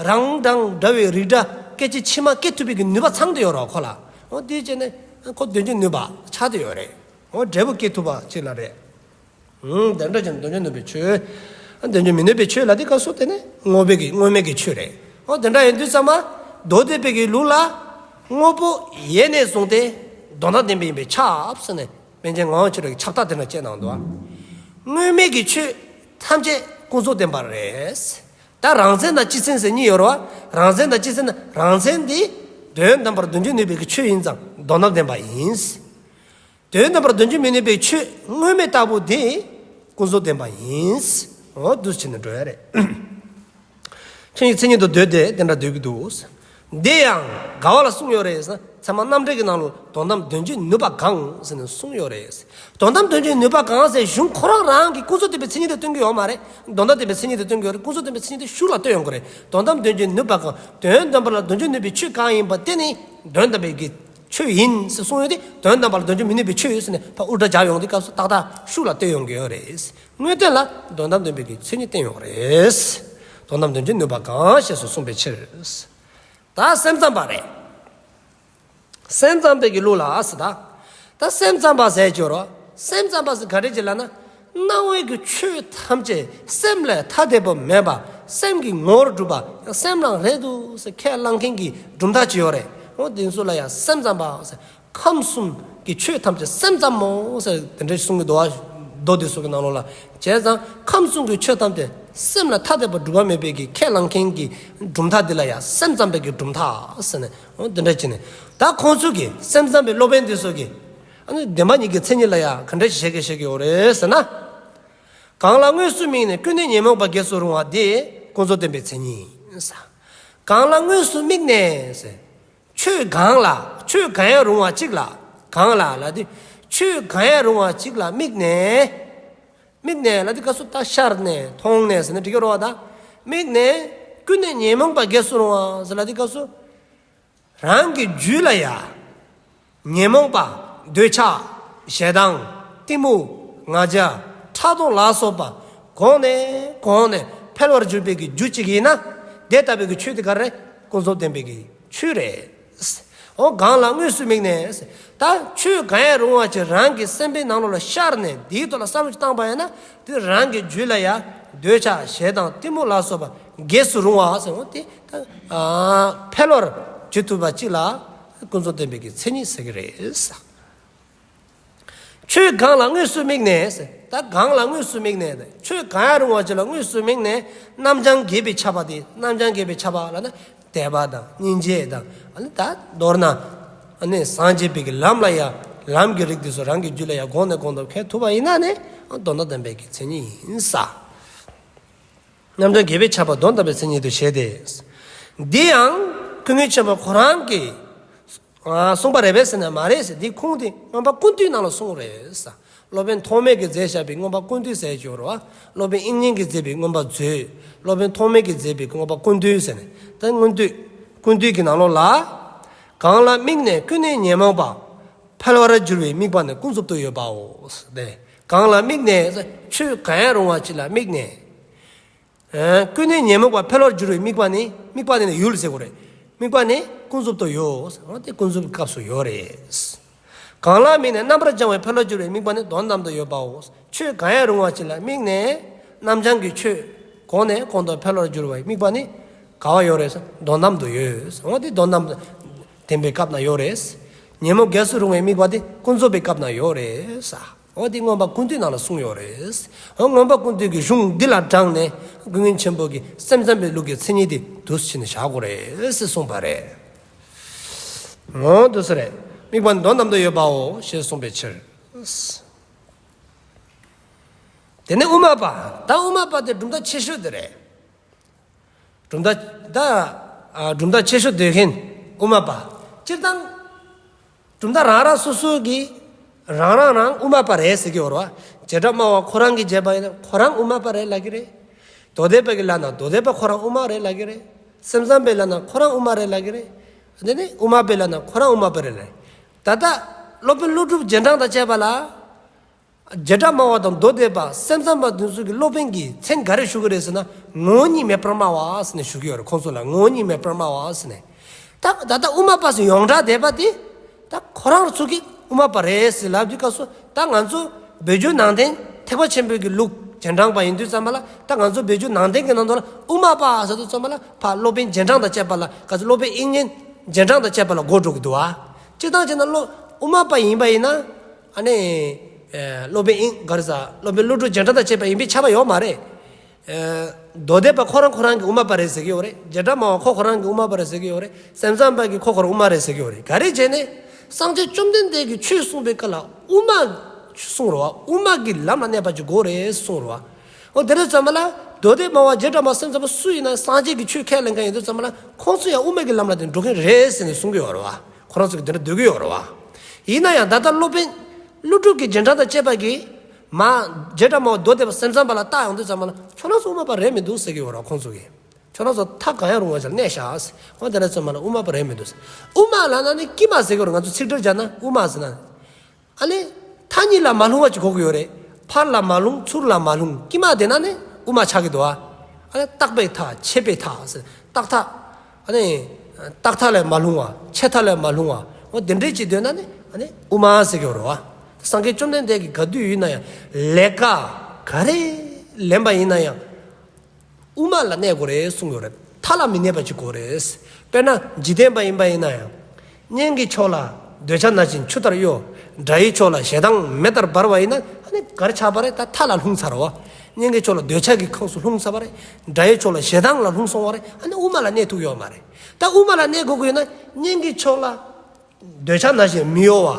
རང་དང་འདྲ་བའི་རིགས་འདྲ་སྐད་ཅིག་ཕྱི་མ་སྐྱེ་ཐུབ་པའི་གི་ནུས་པ་ཚང་སྟེ་ཡོད་རེད་བ་ཁོ་ལ། འོ་དེ་བྱས་ནས་ཁོ་དོན་བྱེད་ནུས་པ་ཆགས་ཏེ་ཡོད་རེད། འོ་འབྲས་བུ་སྐྱེ་ཐུབ་པ་ཅིག་ལ་རེད། ཨང་། དེ་འདྲ་ཅན་དོན་བྱེད་ནུས་པའི་ཆོས། དོན་བྱེད་མི་ནུས་པའི་ཆོས་ལ་དེ་སྐབས་སུ་དེ་ནི་དངོས་པོའི་གི་དངོས་མེད་ཀྱི་ཆོས་རེད། འོ་དེ་འདྲ་ཡིན་དུས་ཙམ་པ་མདོ་སྡེ་པའི་གི་ལུགས་ལ་དངོས་པོ་ཡེ་ནས་བཟུང་སྟེ་དོན་དམ་བདེན་པ་ཡིན་པས་ཁྱབ་ཟེར་ནས་པཎ་ཆེན་ངག་དབང་ཆོས་གྲགས་ཀྱིས་ཁྱབ་བདག་དེ་འདྲ་བྱས་གནང་འདུག། དངོས་མེད་ཀྱི་ཆོས་ཐམས་ཅད་ཀུན་རྫོབ་བདེན་པ་རེད། ད་རང་མཚན་དང་སྤྱི་མཚན་ཟེར་གཉིས་ཡོད་རེད་བ། རང་མཚན་དང་སྤྱི་མཚན་ནི་རང་མཚན་དེ་དོན་དམ་པར་དོན་བྱེད་ནུས་པའི་གི་ཆོས་ཡིན་ཙང་དོན་དམ་བདེན་པ་ཡིན། དོན་དམ་པར་དོན་བྱེད་མི་ནུས་པའི་ཆོས་དངོས་མེད་ལྟ་བུ་དེ་ཀུན་རྫོབ་བདེན་པ་ཡིན། འོ་འདུག་བྱས་ནས་འགྲོ་ཡ་རེད། ཆོས་ཉིད་མཚན་ཉིད་དུ་འདོད་དེ་དེ་འདྲ་འདོད་ཀྱི་འདུག། དེ་ཡང་ག་བ་ལ་གསུངས་ཡོད་རེད་ཟེར་ན། ཚད་མ་རྣམ་འགྲེལ་གྱི་ནང་ལ་དོན་དམ་དོན་བྱེད་ནུས་པ་གང་ཟེར་ནས་གསུངས་ཡོད་རེད། དོན་དམ་དོན་བྱེད་ནུས་པ་གང་ཟེར་གཞུང་ཁོ་རང་རང་གི་ཀུན་རྫོབ་བདེན་པའི་མཚན་ཉིད་དེ་སྟོན་གྱི་ཡོད་མ་རེད། དོན་དམ་བདེན་པའི་མཚན་ཉིད་དེ་སྟོན་གྱི་ཡོད་རེད། ཀུན་རྫོབ་བདེན་པའི་མཚན་ཉིད་དེ་ཤུགས་ལ་སྟོན་ཡོང་གི་རེད། དོན་དམ་དོན་བྱེད་ནུས་པ་གང་། དོན་དམ་པ་ལ་དོན་བྱེད་ནུས་པའི་ཆོས་གང་ཡིན་པ་དེ་ནི་དོན་དམ་པའི་གི་ཆོས་ཡིན་ཟེར་གསུངས་ཡོད་དེ། དོན་དམ་པ་ལ་དོན་བྱེད་མི་ནུས་པའི་ཆོས་ཡོད་ཟེར་ནས་ཕར་ཨུལ་ཊ་སྦྱར་ཡོང་དུས་སྐབས་སུ་ཏག་ཏག་ཤུགས་ལ་སྟོན་ཡོང་གི་ཡོད་རེད། དངོས་དོན་ལ་དོན་དམ་བདེན་པའི་གི་མཚན་ཉིད་བསྟན་ཡོད་རེད། དོན་དམ་དོན་བྱེད་ནུས་པ་གང་ཞེས་སོགས་གསུངས་པའི་ཕྱིར། ད་སེམས་ཙམ་པ་རེད། སེམས་ཙམ་པའི་གི་ལུགས་ལ་ཟེར་ད། ད་སེམས་ཙམ་པ་ཟེར་གྱི་ཡོད་རེད། སེམས་ཙམ་པ་ཟེར་ག་རེ་བྱེད་ལབ་ན། སྣང་བའི་གི་ཆོས་ཐམས་ཅད་སེམས་ལས་ཐ་དད་པ་མེད་པ། སེམས་ཀྱི་ངོ་བོར་གྲུབ་པ། སེམས་རང་རེད་འདུག་ཟེར་ཁས་བླངས་མཁན་གྱི་གྲུབ་མཐའ་ཅིག་ཡོད་རེད། འོ་དེ་ཚོ་ལ་ཡང་སེམས་ཙམ་པ་ཟེར། ཁམས་གསུམ་གྱི་ཆོས་ཐམས་ཅད་སེམས་ཙམ་མོ་ཟེར་དེ་འདྲ་གསུང་གི་འདུག་བ། མདོ་སྡེ་སོགས་ཀྱི་ནང་ལོགས་ལ། བྱས་ཙང་ཁམས་གསུམ་གྱི་ཆོས་ཐམས་ཅད་སེམས་ལ་ཐ་དད་པ་གྲུབ་པ་མེད་པའི་གི་ཁས་བླངས་མཁན་གྱི་གྲུབ་མཐའ་འདི་ལ་ཡང་སེམས་ཙམ་པའི་གི་གྲུབ་མཐའ་ཟེར་ནས། འོ་དེ་འདྲ་བྱས་ནས། ད་ཁོང་ཚོ་གི་སེམས་ཙམ་པའི་སློབ་དཔོན་འདི་ཚོ་གི་ཨ་ནི་བདེན་པ་གཉིས་ཀྱི་མཚན་ཉིད་ལ་ཡང་ག་འདྲ་ཞིག་བཤད་ཀྱི་བཤད་ཀྱི་ཡོད་རེད་ཟེར་ན། གང་ལ་དངོས་སུ་དམིགས་ནས་ཀུན་ནས་ཉོན་མོངས་པ་རྒྱས་སུ་རུང་བ་དེ་ཀུན་རྫོབ་བདེན་པའི་མཚན་ཉིད་ཟེར། གང་ལ་དངོས་སུ་དམིགས་ནས་ཟེར། ཆོས་གང་ལ། ཆོས་གང་ཡང་རུང་བ་གཅིག་ལ། གང་ལ་ལབ་དུས། ཆོས་གང་ཡང་རུང་བ་གཅིག་ལ་དམིགས་ནས། དམིགས་ནས་ལབ་དུས་སྐབས་སུ་ད་ཤར་ནས་མཐོང་ནས་ཟེར་ན་འགྲིག་གི་རེད་བ་ད། དམིགས་ནས་ཀུན་ནས་ཉོན་མོངས་པ་རྒྱས་སུ་རུང་བ་ཟེར་ལབ་དུས་སྐབས་སུ། རང་གི་རྒྱུད་ལ་ཡ། ཉོན་མོངས་པ། འདོད་ཆགས། ཞེ་སྡང་། གཏི་མུག། ང་རྒྱལ། ཕྲག་དོག་ལ་སོགས་པ། གོང་ནས་གོང་ནས་འཕེལ་བར་གྱུར་པའི་གི་རྒྱུ་གཅིག་ཡིན་ན། དེ་ལྟ་བུའི་གི་ཆོས་དེ་ག་རེ། ཀུན་རྫོབ་བདེན་པའི་གི་ཆོས་རེད། འོ་གང་ལ་དངོས་སུ་དམིགས་ནས། ད་ཆོས་གང་ཡང་རུང་བ་ཅིག་རང་གི་སེམས་པའི་ནང་ལོགས་ལ་ཤར་ནས་དེའི་ཐོག་ལ་བསམ་བློ་ཅིག་བཏང་པ་ཡིན་ན། དེ་རང་གི་རྒྱུད་ལ་ཡ་འདོད་ཆགས་ཞེ་སྡང་གཏི་མུག་ལ་སོགས་པ་རྒྱས་སུ་རུང་བ་ཟེར། འོ་དེ་ད་འཕེལ་བར་བྱེད་ཐུབ་པ་ཅིག་ལ་ཀུན་རྫོབ་བདེན་པའི་གི་མཚན་ཉིད་ཟེར་གི་རེད། ཆོས་གང་ལ་དངོས་སུ་དམིགས་ནས་ཟེར། ད་གང་ལ་དངོས་སུ་དམིགས་ནས། ཆོས་གང་ཡང་རུང་བ་ཅིག་ལ་དངོས་སུ་དམིགས་ནས། རྣམ་བྱང་རྒྱས་པའི་ཆ་པ་དེ། རྣམ་བྱང་རྒྱས་པའི་ཆ་པ་ལབ་ན་དད་པ་དང་སྙིང་རྗེ་དང་། ཨ་ནི་ད་མདོར་ན་ཨ་ནི་སངས་རྒྱས་པའི་གི་ལམ་ལ་ཡ། ལམ་གྱི་རིགས་དེ་ཚོ་རང་གི་རྒྱུད་ལ་ཡ་གོང་ནས་གོང་དུ་འཕེལ་ཐུབ་པ་ཡིན་ན་ནི་དོན་དམ་བདེན་པའི་གི་མཚན་ཉིད་ཡིན་ས། རྣམ་བྱང་རྒྱས་པའི་ཆ་པ་དོན་དམ་པའི་མཚན་ཉིད་དུ་བཞེད་དེ། འདི་ཡང་ཀུན་མཁྱེན་ཆེན་པོ་ཁོ་རང་གིས་ཨ་གསུངས་པ་རེད་པས་ཟེར་ན་མ་རེད་ཟེར། འདི་ཁུངས་དེ་མངོན་པ་ཀུན་བཏུས་ནང་ལ་གསུངས་རེད་ས། སློབ་དཔོན་ཐོགས་མེད་ཀྱིས་མཛད་བཞག་པའི་མངོན་པ་ཀུན་བཏུས་ཟེར་གྱི་ཡོད་རེད་བ། སློབ་དཔོན་དབྱིག་གཉེན་གྱིས་མཛད་པའི་མངོན་པ་མཛོད། སློབ་དཔོན་ཐོགས་མེད་ཀྱིས་མཛད་པའི་མངོན་པ་ཀུན་བཏུས་ཟེར་ནས། ད་མངོན་བཏུས་ཀུན་བཏུས་ཀྱི་ནང་ལོགས་ལ། གང་ལ་དམིགས་ནས་ཀུན་ནས་ཉོན་མོངས་པ། འཕེལ་བར་འགྱུར་བའི་དམིགས་པ་ནི་ཀུན་རྫོབ་ཏུ་ཡོད་པའོ། དེ་གང་ལ་དམིགས་ནས་ཆོས་གང་ཡང་རུང་བ་ཅིག་ལ་དམིགས་ནས། ཨ་ཀུན་ནས་ཉོན་མོངས་པ་འཕེལ་བར་འགྱུར་བའི་དམིགས་པ་ནི། དམིགས་པ་ནི་ནི་ཡུལ་ཟེར་དགོས་རེད། དམིགས་པ་ནི་ཀུན་རྫོབ་ཏུ་ཡོད། འོ་དེ་ཀུན་རྫོབ་ཀྱི་སྐབས་སུ་ཡོད་རེད། གང་ལ་དམིགས་ནས་རྣམ་པར་བྱང་བའི་འཕེལ་བར་འགྱུར་བའི་དམིགས་པ་ནི་དོན་དམ་དུ་ཡོད་པའོ། ཆོས་གང་ཡང་རུང་བ་ཅིག་ལ་དམིགས་ནས་རྣམ་བྱང་གི་ཆོས་གོང་ནས་གོང་དུ་འཕེལ་བར་འགྱུར་བའི་དམིགས་པ་ནི་ག་བ་ཡོད་རེད། དོན་དམ་དུ་ཡོད། འོ་དེ་དོན་དམ་དུ་བདེན་པའི་སྐབས་ན་ཡོད་རེད། ཉོན་མོངས་རྒྱས་སུ་རུང་བའི་དམིགས་པ་དེ་ཀུན་རྫོབ་པའི་སྐབས་ན་ཡོད་རེད། འོ་དེ་མངོན་པ་ཀུན་བཏུས་ནང་ལ་གསུངས་ཡོད་རེད། འོ་མངོན་པ་ཀུན་བཏུས་ཀྱི་གཞུང་འདི་ལ་དྲངས་ནས་ཀུན་མཁྱེན་ཆེན་པོ་གིས་སེམས་ཙམ་པའི་ལུགས་ཀྱི་མཚན་ཉིད་དེ་འདུག་སེ་བྱས་ནས་བཞག་དགོས་རེད་ཟེར་གསུངས་པ་རེད། འོ་འདུག་སེ་རེད། དམིགས་པ་ནི་དོན་དམ་དུ་ཡོད་པའོ་ཞེས་གསུངས་པའི་ཕྱིར། དེ་ནས་དབུ་མ་པ། ད་དབུ་མ་པ་དེ་གྲུབ་མཐའ་ཆེ་ཤོས་དེ་རེད། གྲུབ་མཐའ་ད་ཨ་གྲུབ་མཐའ་ཆེ་ཤོས་འདོད་མཁན་དབུ་མ་པ། སྤྱིར་བཏང་གྲུབ་མཐའ་རང་རང་སོ་སོ་གིས་རང་རང་རང་དབུ་མ་པ་རེད་ཟེར་གྱི་ཡོད་རེད་བ། བྱེ་བྲག་སྨྲ་བ་ཁོ་རང་གིས་བྱས་པ་ཡིན་ན་ཁོ་རང་དབུ་མ་པ་རེད་ལབ་ཀྱི་རེད། མདོ་སྡེ་པ་གིས་ལབ་ན་མདོ་སྡེ་པ་ཁོ་རང་དབུ་མ་རེད་ལབ་ཀྱི་རེད། སེམས་ཙམ་པས་ལབ་ན་ཁོ་རང་དབུ་མ་རེད་ལབ་ཀྱི་རེད། དེ་ནས་དབུ་མ་པས་ལབ་ན་ཁོ་རང་དབུ་མ་པ་རེད་ལབ། ད་ལྟ་སློབ་དཔོན་ཀླུ་སྒྲུབ་རྗེས་འབྲང་དང་བཅས་པ་ལ། བྱེ་བྲག་སྨྲ་བ་དང་མདོ་སྡེ་པ་སེམས་ཙམ་པ་དེ་ཚོ་གི་སློབ་དཔོན་གྱིས་མཚན་ག་རེ་ཞུ་གི་རེད་ཟེར་ན། ངོ་བོ་ཉིད་མེད་པར་སྨྲ་བ་ཟེར་ནས་ཞུ་གི་ཡོད་རེད། ཁོང་ཚོ་ལ་ངོ་བོ་ཉིད་མེད་པར་སྨྲ་བ་ཟེར་ནས། ད་ད་ལྟ་དབུ་མ་པ་ཟེར་ཡོངས་གྲགས་བསྡད་པ་དེ་ད་ཁོ་རང་ཚོ་གིས་དབུ་མ་པ་རེད་ཟེར་ལབ་དུས་སྐབས་སུ། ད་ང་ཚོ་བོད་བརྒྱུད་ནང་བསྟན་ཐེག་པ་ཆེན་པོའི་གི་ལུགས་རྗེས་འབྲང་པ་ཡིན་དུས་ཙམ་པ་ལ། ད་ང་ཚོ་བོད་བརྒྱུད་ནང་བསྟན་གྱི་ནང་དུ་ལ་དབུ་མ་པ་ཟེར་དུས་ཙམ་པ་ལ་ཕར་སློབ་དཔོན་རྗེས་འབྲང་དང་བཅས་པ་ལ། ག་ཚོད་སློབ་དཔོན་དབྱིག་གཉེན་རྗེས་འབྲང་དང་བཅས་པ་ལ་གོ་འགྲོ་གི་འདུག་བ། སྤྱིར་བཏང་བྱས་ན་སློབ་དབུ་མ་པ་ཡིན་པ་ཡིན་ན། ཨ་ནི། ཨེ་སློབ་དཔོན་ཨིན་ག་རེ་ཟ། སློབ་དཔོན་ཀླུ་སྒྲུབ་རྗེས་འབྲང་དང་བཅས་པ་ཨིན་པས་ཁྱབ་པ་ཡོད་མ་རེད། ཨེ་མདོ་སྡེ་པ་ཁོ་རང་ཁོ་རང་གི་དབུ་མ་པ་རེད་ཟེར་གྱི་ཡོད་རེད། རྗེས་འབྲང་མ་པ་ཁོ་ཁོ་རང་གི་དབུ་མ་པ་རེད་ཟེར་གྱི་ཡོད་རེད། སེམས་ཙམ་པ་གི་ཁོ་ཁོ་རང་དབུ་མ་རེད་ཟེར་གྱི་ཡོད་རེད། ག་རེ་བྱས་ནས་སངས་རྒྱས་བཅོམ་ལྡན་འདས་ཀྱིས་ཆོས་གསུངས་པའི་སྐབས་ལ་དབུ་མ་གསུངས་རེད་བ། དབུ་མ་གི་ལམ་ལ་གནས་པ་ཅིག་དགོས་རེད་གསུངས་རེད་བ། འོ་དེ་རེད་ཙམ་པ་ལ་མདོ་སྡེ་པ་བ་རྗེས་འབྲང་མ་སེམས་ཙམ་པ་སུ་ཡིན་ན་སངས་རྒྱས་ཀྱི་ཆོས་ཁས་ལེན་མཁན་ཡིན་དུས་ཙམ་པ་ལ་ཁོང་ཚོ་ཡང་དབུ་མ་གི་ལམ་ལ་དེ་འགྲོ་མཁན་རེད་ཟེར་ནས་གསུང་གི་ཡོད་རེད་བ། ཁོ་རང་ཚོ་གི་དེ་འདྲ་འདོད་ཀྱི་ཡོད་རེད་བ། ཡིན་ན་ཡང་ད་ལྟ་སློབ་དཔོན་ཀླུ་སྒྲུབ་ཀྱི་རྗེས་འབྲང་དང་བཅས་པ་གིས་མ་རྗེས་འབྲང་མ་མདོ་སྡེ་པ་སེམས་ཙམ་པ་ལ་བལྟ་ཡོང་དུས་ཙམ་པ་ལ་ཁྱོད་རང་ཚོ་དབུ་མ་པ་རེད་མི་འདུག་ཟེར་གྱི་ཡོད་རེད་བ། ཁོང་ཚོ་གིས་ཁྱོད་རང་ཚོ་ཐབས་གང་ཡང་རུང་བ་ཞིག་ལ་གནས་ཤག་ཟེར། འོ་དེ་འདྲ་ཙམ་པ་ལ་དབུ་མ་པ་རེད་མི་འདུག་ཟེར། དབུ་མ་ལབ་ན་ནི་དཀྱིལ་མ་ཟེར་གྱི་ཡོད་རེད། ང་ཚོ་ཚིག་འགྲེལ་བྱས་ན་དབུ་མ་ཟེར་ན། ཨ་ནི་མཐའ་གཉིས་ལ་མ་ལྷུང་བ་ཅིག་དགོས་ཀྱི་ཡོད་རེད། ཕར་ལ་མ་ལྷུང་ཚུར་ལ་མ་ལྷུང་དཀྱིལ་མ་དེ་ན་ནི་དབུ་མ་ཆགས་ཀྱི་འདུག་ཨ། ཨ་ནི་བརྟག་པའི་མཐའ་ཆད་པའི་མཐའ་ཟེར་བརྟག་མཐའ། ཨ་ནི་བརྟག་མཐའ་ལས་མ་ལྷུང་བ་ཆད་མཐའ་ལས་མ་ལྷུང་བ། འོ་དེ་འདྲའི་ཅིག་འདོད་ན་ནི་ཨ་ནི་དབུ་མ་ཟེར་གྱི་ཡོད་རེད་བ། སངས་རྒྱས་བཅོམ་ལྡན་འདས་ཀྱིས་ག་དུས་ཡིན་ན་ཡང་ལས་ཀ་ག་རེ་ལེན་པ་ཡིན་ན་ཡང་། དབུ་མ་ལ་གནས་དགོས་རེད་གསུངས་ཡོད་རེད། མཐའ་ལ་མི་གནས་པ་ཅིག་དགོས་རེད། དཔེར་ན་འཇིག་རྟེན་པ་ཡིན་པ་ཡིན་ན་ཡང་། གཉེན་གྱི་ཕྱོགས་ལ་འདོད་ཆགས་ནང་བཞིན་ཆུ་ལྟར་གཡོ། དགྲ་ཡི་ཕྱོགས་ལ་ཞེ་སྡང་མེ་ལྟར་འབར་བ་ཡིན་ན་ཨ་ནི་ག་རེ་ཆགས་པ་རེད། ད་མཐའ་ལ་ལྷུང་ཚར་བ། གཉེན་གྱི་ཕྱོགས་ལ་འདོད་ཆགས་ཀྱི་ཁོངས་སུ་ལྷུང་ཚར་བ་རེད། དགྲ་ཡི་ཕྱོགས་ལ་ཞེ་སྡང་ལ་ལྷུང་སོང་བ་རེད། ཨ་ནི་དབུ་མ་ལ་གནས་ཐུབ་ཡོད་མ་རེད། ད་དབུ་མ་ལ་གནས་དགོས་ཀྱི་ཡོད་ན་གཉེན་གྱི་ཕྱོགས་ལ་འདོད་ཆགས་ནང་བཞིན་མི་གཡོ་བ།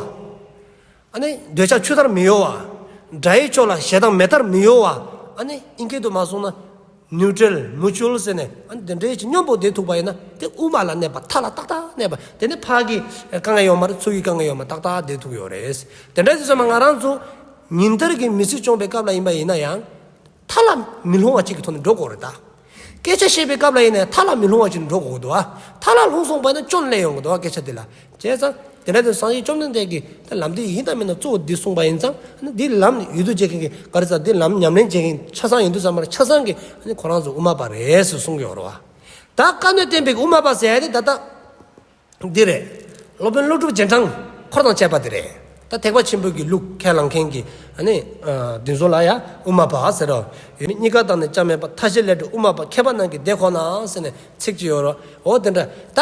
ཨ་ནི་འདོད་ཆགས་ཆུ་ལྟར་མི་གཡོ་བ། དགྲ་ཡི་ཕྱོགས་ལ་ཞེ་སྡང་མེ་ལྟར་མི་གཡོ་བ། ཨ་ནི་ཨིན་སྐད་དུ་མ་སོང་ན་ནིའུ་ཊལ་མུ་ཅུལ་ཟེར་ནས་ཨ་ནི་དེ་འདྲའི་ཅིག་སྙོམས་པོ་བསྡད་ཐུབ་པ་ཡིན་ན་དེ་དབུ་མ་ལ་གནས་པ། མཐའ་ལ་ཏག་ཏག་གནས་པ། དེ་ནི་ཕར་གྱི་དཀའ་ངལ་ཡོད་མ་རེད། ཚུར་གྱི་དཀའ་ངལ་ཡོད་མ་རེད། ཏག་ཏག་བསྡད་ཐུབ་ཡོད་རེད། དེ་འདྲ་དུས་ཙམ་པ་ང་རང་ཚོ་ཉིན་ལྟར་གྱི་མི་ཚེ་སྐྱོང་པའི་སྐབས་ལ་ཡིན་པ་ཡིན་ན་ཡང་། མཐའ་ལ་མི་ལྷུང་བ་ཅིག་གི་ཐོག་ནས་འགྲོ་དགོས་རེད་ད། སྐད་ཆ་བཤད་པའི་སྐབས་ལ་ཡིན་ནའི་མཐའ་ལ་མི་ལྷུང་བ་ཅིག་འགྲོ་དགོས་འདུག་ཨ། མཐའ་ལ་ལྷུང་སོང་པ་ཡིན་ན་སྐྱོན་སླེབས་ཡོང་གི་འདུག་ཨ། སྐད་ཆ་དེ་ལ། བྱས་ཙང་དེ་འདྲ་དེ་སངས་རྒྱས་བཅོམ་ལྡན་འདས་ཀྱིས་ད་ལམ་འདི་ཡིན་དང་མིན་དང་གཙོ་བོ་འདི་གསུངས་པ་ཡིན་ཙང་འདི་ལམ་ཡུལ་དུ་བྱེད་མཁན་གྱི་ག་རེ་ཟ་འདི་ལམ་ཉམས་ལེན་བྱེད་མཁན་ཆ་ཚང་ཡིན་དུས་ཙམ་པ་ལ་ཆ་ཚང་གིས་ཁོ་རང་ཚོ་དབུ་མ་པ་རེད་ཟེར་གསུང་གི་ཡོད་རེད་བ། ད་བཀའ་གནད་བསྟན་པའི་དབུ་མ་པ་ཟེར་ཡ་དེ་ད་ལྟ། འདི་རེད། སློབ་དཔོན་ཀླུ་སྒྲུབ་རྗེས་འབྲང་འཁོར་དང་བཅས་པ་འདི་རེད། ད་ཐེག་པ་ཆེན་པོའི་གི་ལུགས་ཁས་བླངས་མཁན་གྱི་ཨ་ནི་ཨ་འདི་ཚོ་ལ་ཡང་དབུ་མ་པ་ཟེར་རོ། ཡོད་མེད་གཉིས་ཀ་དག་ནི་ཅང་མེད་པ། མཐའ་བཞི་ལས་གྲོལ་དབུ་མ་པ། མཁས་པ་རྣམས་ཀྱི་སྡེ་ཁོ་ན་ཟེར་ནས་ཚིག་ཅིག་ཡོད་རོ། འོ་དེ་འདྲ་ད་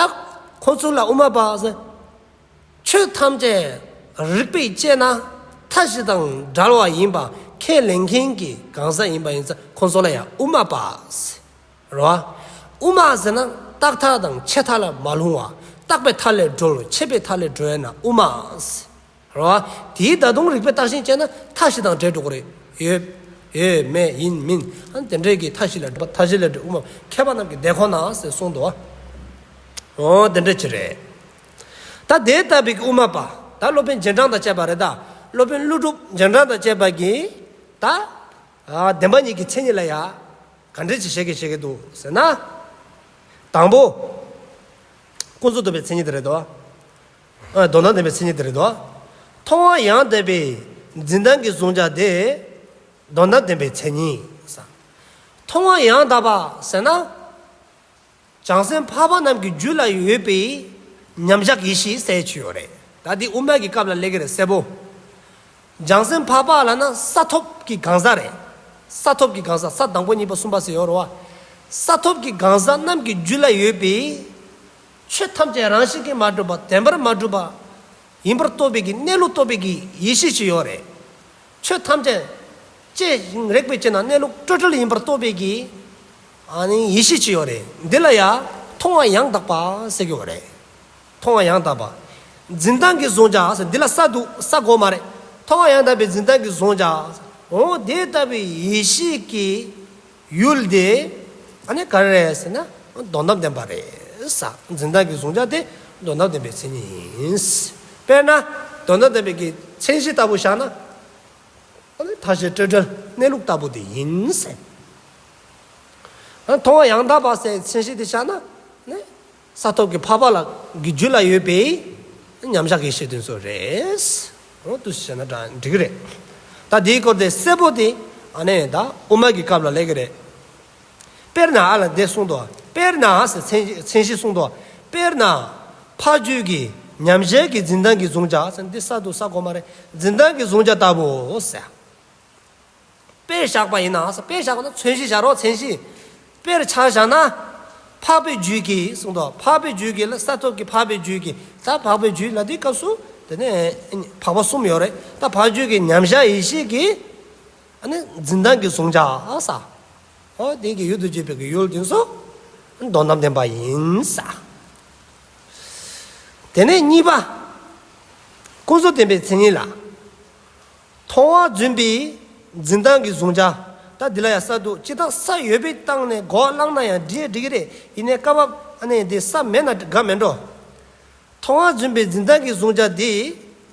ཁོ་ཚོ་ལ་དབུ་མ་པ་ཟེར། ཆོས་ཐམས་ཅད་རིགས་པས་དཔྱད་ན། མཐའ་བཞི་དང་བྲལ་བ་ཡིན་པ་ཁས་ལེན་མཁན་གྱི་གང་ཟག་ཡིན་པ་ཡིན་ཙང་ཁོ་ཚོ་ལ་ཡང་དབུ་མ་པ་ཟེར། རོ། དབུ་མ་ཟེར་ན་བརྟག་མཐའ་དང་ཆད་མཐའ་ལ་མ་ལྷུང་བ། བརྟག་པའི་མཐའ་ལས་གྲོལ་ཆད་པའི་མཐའ་ལས་གྲོལ་ན་དབུ་མ་ཟེར། རོ། དེའི་ད་དུང་རིགས་པས་བརྟག་ཅིང་དཔྱད་ན་མཐའ་བཞི་དང་བྲལ་འགྲོ་གི་རེད། ཡོད། ཡོད་མེད་ཡིན་མིན་ཨ་ནི་དེ་འདྲའི་གི་མཐའ་བཞི་ལས་གྲོལ་བ། མཐའ་བཞི་ལས་གྲོལ་དབུ་མ། མཁས་པ་རྣམས་ཀྱི་སྡེ་ཁོ་ན་ཟེར་གསུངས་འདུག་བ། འོ་དེ་འདྲ་ཅིག་རེད། ད་དེ་ལྟ་བུའི་གི་དབུ་མ་པ། ད་སློབ་དཔོན་རྗེས་འབྲང་དང་བཅས་པ་རེད་ད། སློབ་དཔོན་ཀླུ་སྒྲུབ་རྗེས་འབྲང་དང་བཅས་པ་གིས་ད། ཨ་བདེན་པ་གཉིས་ཀྱི་མཚན་ཉིད་ལ་ཡ། ག་འདྲ་ཅིག་བཤད་ཀྱི་བཤད་ཀྱི་འདུག་ཟེར་ན། དང་པོ། ཀུན་རྫོབ་རྟོགས་པའི་མཚན་ཉིད་དེ་རེད་དོ། ཨ་དོན་དམ་བདེན་པའི་མཚན་ཉིད་དེ་རེད་དོ། མཐོང་བ་ཡང་དག་པའི་འཛིན་སྟངས་ཀྱི་གཟུང་བྱ་དེ། དོན་དམ་བདེན་པའི་མཚན་ཉིད་ཟེར། མཐོང་བ་ཡང་དག་པ་ཟེར་ན། བྱང་སེམས་འཕགས་པ་རྣམས་ཀྱི་རྒྱུད་ལ་ཡོད་པའི་མཉམ་བཞག་ཡེ་ཤེས་ཟེར་ཅིག་ཡོད་རེད། ད་འདི་དབུ་མ་གི་སྐབས་ལ་སླེབས་ཀྱི་རེད་གསལ་པོ། བྱང་སེམས་འཕགས་པ་ལབ་ན་ས་ཐོབ་ཀྱི་གང་ཟག་རེད། ས་ཐོབ་ཀྱི་གང་ཟག་ས་དང་པོ་གཉིས་པ་གསུམ་པ་ཟེར་ཡོད་རེད་བ། ས་ཐོབ་ཀྱི་གང་ཟག་རྣམས་ཀྱི་རྒྱུད་ལ་ཡོད་པའི། ཆོས་ཐམས་ཅད་རང་བཞིན་གྱིས་མ་གྲུབ་པ་བདེན་པར་མ་གྲུབ་པ། ཡིན་པར་རྟོགས་པའི་གི་གནས་ལུགས་རྟོགས་པའི་གི་ཡེ་ཤེས་ཅིག་ཡོད་རེད། ཆོས་ཐམས་ཅད་དཔྱད་ཞིང་རེག་པའི་ཕྱིར་ན་གནས་ལུགས་སྤྲོས་བྲལ་ཡིན་པར་རྟོགས་པའི་གི་ཨ་ནི་ཡེ་ཤེས་ཅིག་ཡོད་རེད། འདི་ལ་ཡ་མཐོང་བ་ཡང་དག་པ་ཟེར་གྱི་ཡོད་རེད། མཐོང་བ་ཡང་དག་པ། འཛིན་སྟངས་ཀྱི་གཟུང་བྱ་ཟེར་འདི་ལ་ས་འདུག་ས་དགོས་མ་རེད། མཐོང་བ་ཡང་དག་པའི་འཛིན་སྟངས་ཀྱི་གཟུང་བྱ། འོ་དེ་ལྟ་བུའི་ཡེ་ཤེས་ཀྱི་ཡུལ་དེ་ཨ་ནི་ག་རེ་རེད་ཟེར་ན་དོན་དམ་བདེན་པ་རེད་ས། འཛིན་སྟངས་ཀྱི་གཟུང་བྱ་དེ་དོན་དམ་བདེན་པའི་མཚན་ཉིད་ཡིན། དཔེར་ན་དོན་དམ་བདེན་པའི་གི་མཚན་གཞི་ལྟ་བུ་བཞག་ན། ཨ་ནི་མཐའ་བཞི་སྤྲོས་བྲལ་གནས་ལུགས་ལྟ་བུ་དེ་ཡིན་ཟེར། ཨ་མཐོང་བ་ཡང་དག་པ་ཟེར་མཚན་གཞི་དེ་བཞག་ན་ནི་ས་ཐོབ་ཀྱི་འཕགས་པ་ལ་གི་རྒྱུད་ལ་ཡོད་པའི་མཉམ་བཞག་གི་ཡེ་ཤེས་དེ་ཚོ་རེད། འོ་འདུག་སེ་བྱས་ན་འདྲ་འགྲིག་གི་རེད། ད་དེའི་སྐོར་དེ་གསལ་པོ་དེ་ཨ་ནི་ད་དབུ་མ་གི་སྐབས་ལ་སླེབས་ཀྱི་རེད། དཔེར་ན་ཨ་ལ་འདི་གསུངས་འདུག་དཔེར་ན་ཟེར་མཚན་མཚན་གཞི་གསུངས་འདུག་དཔེར་ན་འཕགས་རྒྱུད་ཀྱི་མཉམ་གཞག་གི་འཛིན་སྟངས་ཀྱི་གཟུང་བྱ་ཟེར་འདི་ས་འདུག་ས་དགོས་མ་རེད། འཛིན་སྟངས་ཀྱི་གཟུང་བྱ་ལྟ་བུའོ་ཟེར། དཔེ་བཞག་པ་ཡིན་ན་ཟེར་དཔེ་བཞག་པ་ན་མཚན་གཞི་བཞག་རོགས་མཚན་གཞི། དཔེར་ཆ་བཞག་ན། འཕགས་པའི་རྒྱུད་ཀྱི་གསུངས་འདུག་འཕགས་པའི་རྒྱུད་ཀྱི་ལ་ས་ཐོབ་ཀྱི་འཕགས་པའི་རྒྱུད་ཀྱི་ད་འཕགས་པའི་རྒྱུད་ལ་འདི་སྐབས་སུ། དེ་ནས་འཕགས་པ་གསུམ་ཡོད་རེད། ད་འཕགས་རྒྱུད་ཀྱི་མཉམ་གཞག་ཡེ་ཤེས་ཀྱི་ཨ་ནི་འཛིན་སྟངས་ཀྱི་གཟུང་བྱ་ས། འོ་དེ་གི་ཡུལ་དུ་བྱེད་པའི་གི་ཡུལ་དེ་ཚོ་དོན་དམ་བདེན་པ་ཡིན་ས། དེ་ནས་གཉིས་པ། ཀུན་རྫོབ་བདེན་པའི་མཚན་ཉིད་ལ། མཐོང་བ་རྫུན་པའི་འཛིན་སྟངས་ཀྱི་གཟུང་བྱ། ད་འདི་ལ་ཡང་ས་འདུག་ཅི་ལྟར་ས་ཡོད་པའི་སྟེང་ནས་གོ་བ་བླངས་ན་ཡང་འགྲིག་འགྲིག་གི་རེད། ཡིན་ནའི་སྐབས་བབ་ཨ་ནི་འདི་ས་མེད་ན་དགའ་མེད་འགྲོ། མཐོང་བ་རྫུན་པའི་འཛིན་སྟངས་ཀྱི་གཟུང་བྱ་འདི་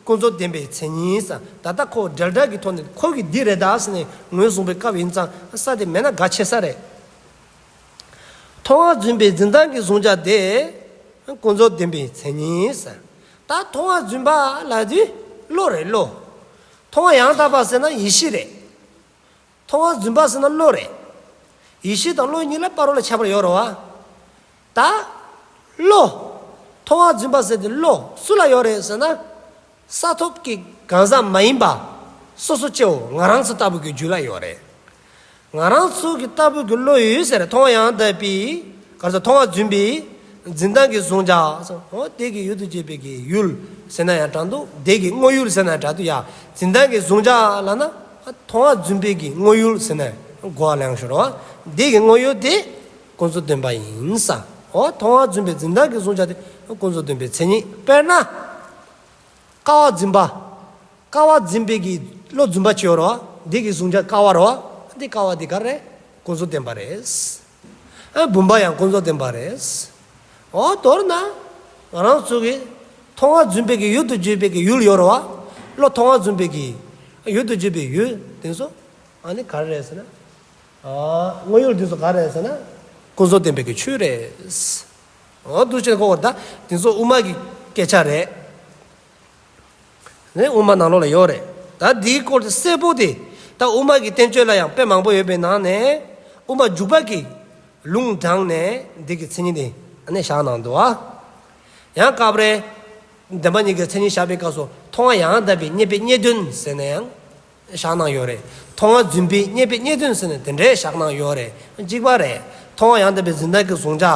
ཀུན་རྫོབ་བདེན་པའི་མཚན་ཉིད་ས། ད་ལྟ་ཁོ་འབྲེལ་སྒྲ་གི་ཐོག་ནས་ཁོ་གི་འདི་རེད་ད་ཟེར་ནས་ངོས་བཟུང་པའི་སྐབས་ཡིན་ཙང་ས་དེ་མེད་ན་དགའ་ཆེ་ས་རེད། མཐོང་བ་རྫུན་པའི་འཛིན་སྟངས་ཀྱི་གཟུང་བྱ་དེ་ཀུན་རྫོབ་བདེན་པའི་མཚན་ཉིད་ས། ད་མཐོང་བ་རྫུན་པ་ལབ་དུས་བློ་རེད་བློ། མཐོང་བ་ཡང་དག་པ་ཟེར་ན་ཡིད་ཤེས་རེད། མཐོང་བ་རྫུན་པ་ཟེར་ན་བློ་རེད། ཡིད་ཤེས་དང་བློ་གཉིས་ལ་བར་ལ་ཁྱད་པར་ཡོད་རེད་བ། ད་བློ། མཐོང་བ་རྫུན་པ་ཟེར་དེ་བློ་སུ་ལ་ཡོད་རེད་ཟེར་ན། ས་ཐོབ་ཀྱི་གང་ཟག་མ་ཡིན་པ། སོ་སོ་སྐྱེ་བོ་ང་རང་ཚོ་ལྟ་བུ་གི་རྒྱུད་ལ་ཡོད་རེད། ང་རང་ཚོ་གི་ལྟ་བུ་གི་བློ་ཡོད་ཟེར་མཐོང་བ་ཡང་དག་པའི་ག་རེ་ཟེར་མཐོང་བ་རྫུན་པའི་འཛིན་སྟངས་ཀྱི་གཟུང་བྱ། འོ་དེ་གི་ཡུལ་དུ་བྱེད་པའི་གི་ཡུལ་ཟེར་ན་ཡང་འདྲ་འདུག་དེ་གི་དངོས་ཡུལ་ཟེར་ན་འདྲ་འདུག་ཡ། འཛིན་སྟངས་ཀྱི་གཟུང་བྱ་ལབ་ན་མཐོང་བ་རྫུན་པའི་གི་དངོས་ཡུལ་ཟེར་ན་གོ་བ་ལེན་ཤོར་བ། དེ་གི་དངོས་ཡུལ་དེ་ཀུན་རྫོབ་བདེན་པ་ཡིན་ས། འོ་མཐོང་བ་རྫུན་པའི་འཛིན་སྟངས་ཀྱི་གཟུང་བྱ་དེ་ཀུན་རྫོབ་བདེན་པའི་མཚན་ཉིད། དཔེར་ན། ཀ་བ་རྫུན་པ། ཀ་བ་རྫུན་པའི་གི་བློ་རྫུན་པ་ཅིག་ཡོད་རེད་བ། འདི་གི་གཟུང་བྱ་ཀ་བ་རེད་བ། འདི་ཀ་བ་འདི་ག་རེ། ཀུན་རྫོབ་བདེན་པ་རེད། ཨ་བུམ་པ་ཡང་ཀུན་རྫོབ་བདེན་པ་རེད། འོ་མདོར་ན་ང་རང་ཚོ་གི་མཐོང་བ་རྫུན་པའི་གི་ཡུལ་དུ་བརྗོད་པའི་གི་ཡུལ་ཡོད་རེད་བ། བློ་མཐོང་བ་རྫུན་པའི་གི་ཡུལ་དུ་བརྗོད་པའི་ཡུལ་དེ་ཚོ་ཨ་ནི་ག་རེ་རེད་ཟེར་ན། ཨ་དངོས་ཡུལ་དེ་ཚོ་ག་རེ་རེད་ཟེར་ན། ཀུན་རྫོབ་བདེན་པའི་གི་ཆོས་རེད། འོ་འདུག་བྱས་ནས་གོ་བ་ད་དེ་ཚོ་དབུ་མ་གི་སྐད་ཆ་རེད། ནས་དབུ་མ་ནང་ལོགས་ལ་ཡོད་རེད། ད་འདིའི་སྐོར་དེ་གསལ་པོ་དེ་ད་དབུ་མ་གི་བསྟན་བཅོས་ལ་ཡང་དཔེ་མང་པོ་ཡོད་པའི་ནང་ནས་དབུ་མ་འཇུག་པ་གི་ལུང་དྲངས་ནས་འདི་གི་མཚན་ཉིད་དེ་ཨ་ནི་བཞག་གནང་འདུག་ཨ། ཡང་སྐབས་རེ་བདེན་པ་གཉིས་ཀྱི་མཚན་ཉིད་བཞག་པའི་སྐབས་སུ་མཐོང་བ་ཡང་དག་པའི་རྙེད་པའི་རྙེད་དོན་ཟེར་ནས་ཡང་བཞག་གནང་ཡོད་རེད། མཐོང་བ་རྫུན་པའི་རྙེད་པའི་རྙེད་དོན་ཟེར་ནས་དེ་འདྲའི་བཞག་གནང་ཡོད་རེད། གཅིག་པ་རེད། མཐོང་བ་ཡང་དག་པའི་འཛིན་སྟངས་ཀྱི་གཟུང་བྱ།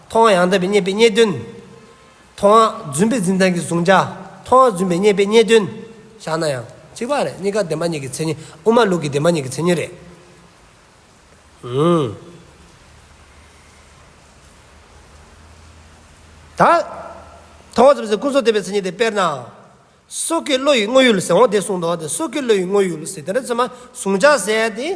མཐོང་བ་ཡང་དག་པའི་རྙེད་པའི་རྙེད་དོན། མཐོང་བ་རྫུན་པའི་འཛིན་སྟངས་ཀྱི་གཟུང་བྱ། མཐོང་བ་རྫུན་པའི་རྙེད་པའི་རྙེད་དོན། བཞག་ན་ཡང་གཅིག་པ་རེད། གཉིས་ཀ་བདེན་པ་གཉིས་ཀྱི་མཚན་ཉིད། དབུ་མ་ལུགས་ཀྱི་བདེན་པ་གཉིས་ཀྱི་མཚན་ཉིད་རེད། ཨུམ། ད་མཐོང་བ་རྫུན་པའི་ཀུན་རྫོབ་བདེན་པའི་མཚན་ཉིད་དེ་དཔེར་ན། སོ་སྐྱེ་བློ་ཡི་དངོས་ཡུལ་ཟེར་འོ་དེ་གསུངས་འདུག་བ། དེ་སོ་སྐྱེ་བློ་ཡི་དངོས་ཡུལ་ཟེར་དེ་འདྲ་ཚང་མ་གཟུང་བྱ་ཟེར་དེ།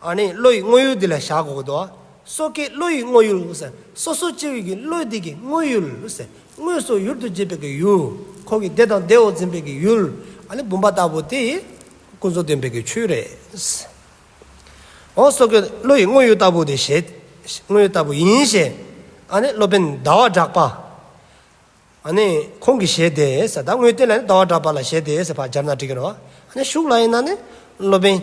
ཨ་ནི་བློ་ཡི་དངོས་ཡུལ་འདི་ལ་བཞག་དགོས་ཀྱི་འདུག་བ། སོ་སྐྱེ་བློ་ཡི་དངོས་ཡུལ་ཟེར་སོ་སོ་སྐྱེ་བོའི་གི་བློ་འདི་གི་དངོས་ཡུལ་ཟེར་དངོས་སུ་ཡུལ་དུ་བྱེད་པའི་གི་ཡུལ། ཁོ་གི་བདེ་དང་བདེ་བོ་འཛིན་པའི་གི་ཡུལ། ཨ་ནི་བུམ་པ་ལྟ་བུ་དེ་ཀུན་རྫོབ་བདེན་པའི་གི་ཆོས་རེད། འོ་སོ་སྐྱེ་བློ་ཡི་དངོས་ཡུལ་ལྟ་བུ་དེ་ཞེས། དངོས་ཡུལ་ལྟ་བུ་ཡིན་ཞེས། ཨ་ནི་སློབ་དཔོན་ཟླ་བ་གྲགས་པ། ཨ་ནི་ཁོང་གིས་བཞེད་དེ་ཟེར། ད་དངོས་བསྟན་ལ་ནི་ཟླ་བ་གྲགས་པ་ལ་བཞེད་དེ་ཟེར་ཕར་སྦྱར་ན་འགྲིག་གི་རེད་བ། ཨ་ནི་ཤུགས་ལ་ཡིན་ན་ནི་སློབ་དཔོན་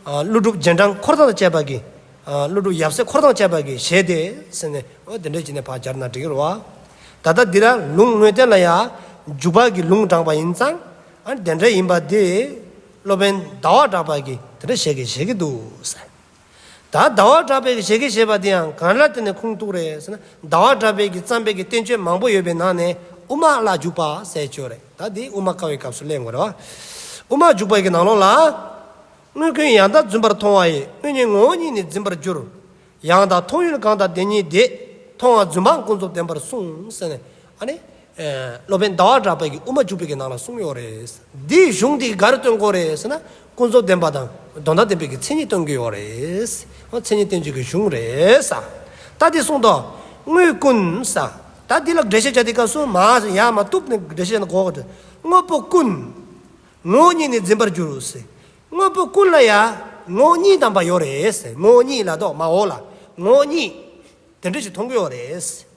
ཨ་ཀླུ་སྒྲུབ་རྗེས་འབྲང་འཁོར་དང་བཅས་པ་གིས། ཨ་ཀླུ་སྒྲུབ་ཡབ་སྲས་འཁོར་དང་བཅས་པ་གིས་བཞེད་དེ་ཟེར་ནས་འོ་དེ་འདྲས་བྱས་ནས་ཕར་སྦྱར་ན་འགྲིག་གི་རེད་བ། ད་ལྟ་འདི་ལ་ལུང་དངོས་བསྟན་ལ་ཡང་འཇུག་པ་གི་ལུང་དྲངས་པ་ཡིན་ཙང་། ཨ་ནི་དེ་འདྲ་ཡིན་པ་དེ་སློབ་དཔོན་ཟླ་བ་གྲགས་པ་གིས་དེ་འདྲ་བཞེད་གི་བཞེད་གི་འདུག་ཟེར། ད་ཟླ་བ་གྲགས་པའི་གི་བཞེད་གི་བཞེད་པ་དེ་ཡང་གང་ལ་བརྟེན་ནས་ཁུངས་གཏུགས་རེད་ཟེར་ན། ཟླ་བ་གྲགས་པའི་གི་བརྩམས་པའི་གི་བསྟན་བཅོས་མང་པོ་ཡོད་པའི་ནང་ནས་དབུ་མ་ལ་འཇུག་པ་ཟེར་ཅིག་ཡོད་རེད། ད་དེ་དབུ་མ་དཀའ་བའི་སྐབས་སུ་གླེང་དགོས་རེད་བ། དབུ་མ་འཇུག་པའི་གི་ནང་ལོགས་ལ། དངོས་ཀུན་ཡང་དག་རྫུན་པར་མཐོང་བ་ཡི། དངོས་ཉིད་ངོ་བོ་ཉིད་ནི་འཛིན་པར་འགྱུར། ཡང་དག་མཐོང་ཡུལ་གང་དག་དེ་ཉིད་དེ། མཐོང་བ་རྫུན་པའང་ཀུན་རྫོབ་བདེན་པར་གསུངས་ཟེར་ནས། ཨ་ནི། ཨེ་སློབ་དཔོན་ཟླ་བ་གྲགས་པའི་གི་དབུ་མ་འཇུག་པའི་གི་ནང་ལ་གསུངས་ཡོད་རེད། འདིའི་གཞུང་འདི་ག་རེ་སྟོན་གྱི་ཡོད་རེད་ཟེར་ན། ཀུན་རྫོབ་བདེན་པ་དང་དོན་དམ་བདེན་པའི་གི་མཚན་ཉིད་སྟོན་གྱི་ཡོད་རེད། འོ་མཚན་ཉིད་བསྟན་བཅོས་ཀྱི་གཞུང་རེད་ས། ད་འདི་གསུངས་དོ། དངོས་ཀུན་ས། ད་འདི་ལ་འགྲེལ་བཤད་བྱ་དེ་སྐབས་སུ་མ་ཡར་མར་གཏུབ་ནས་འགྲེལ་བཤད་ན་གོ་གི་འདུག་དངོས་པོ་ཀུན། ངོ་བོ་ཉིད་ནི་འཛིན་པར་འགྱུར་ཟེར། དངོས་པོ་ཀུན་ལ་ཡང་ངོ་བོ་ཉིད་དམ་པ་ཡོད་རེད་ཟེར། ངོ་བོ་ཉིད་ལ་དོ་མ་འོ་ལ་ངོ་བོ་ཉིད་དེ་འདྲ་ཞིག་མཐོང་གི་ཡོད་རེད་ཟེར།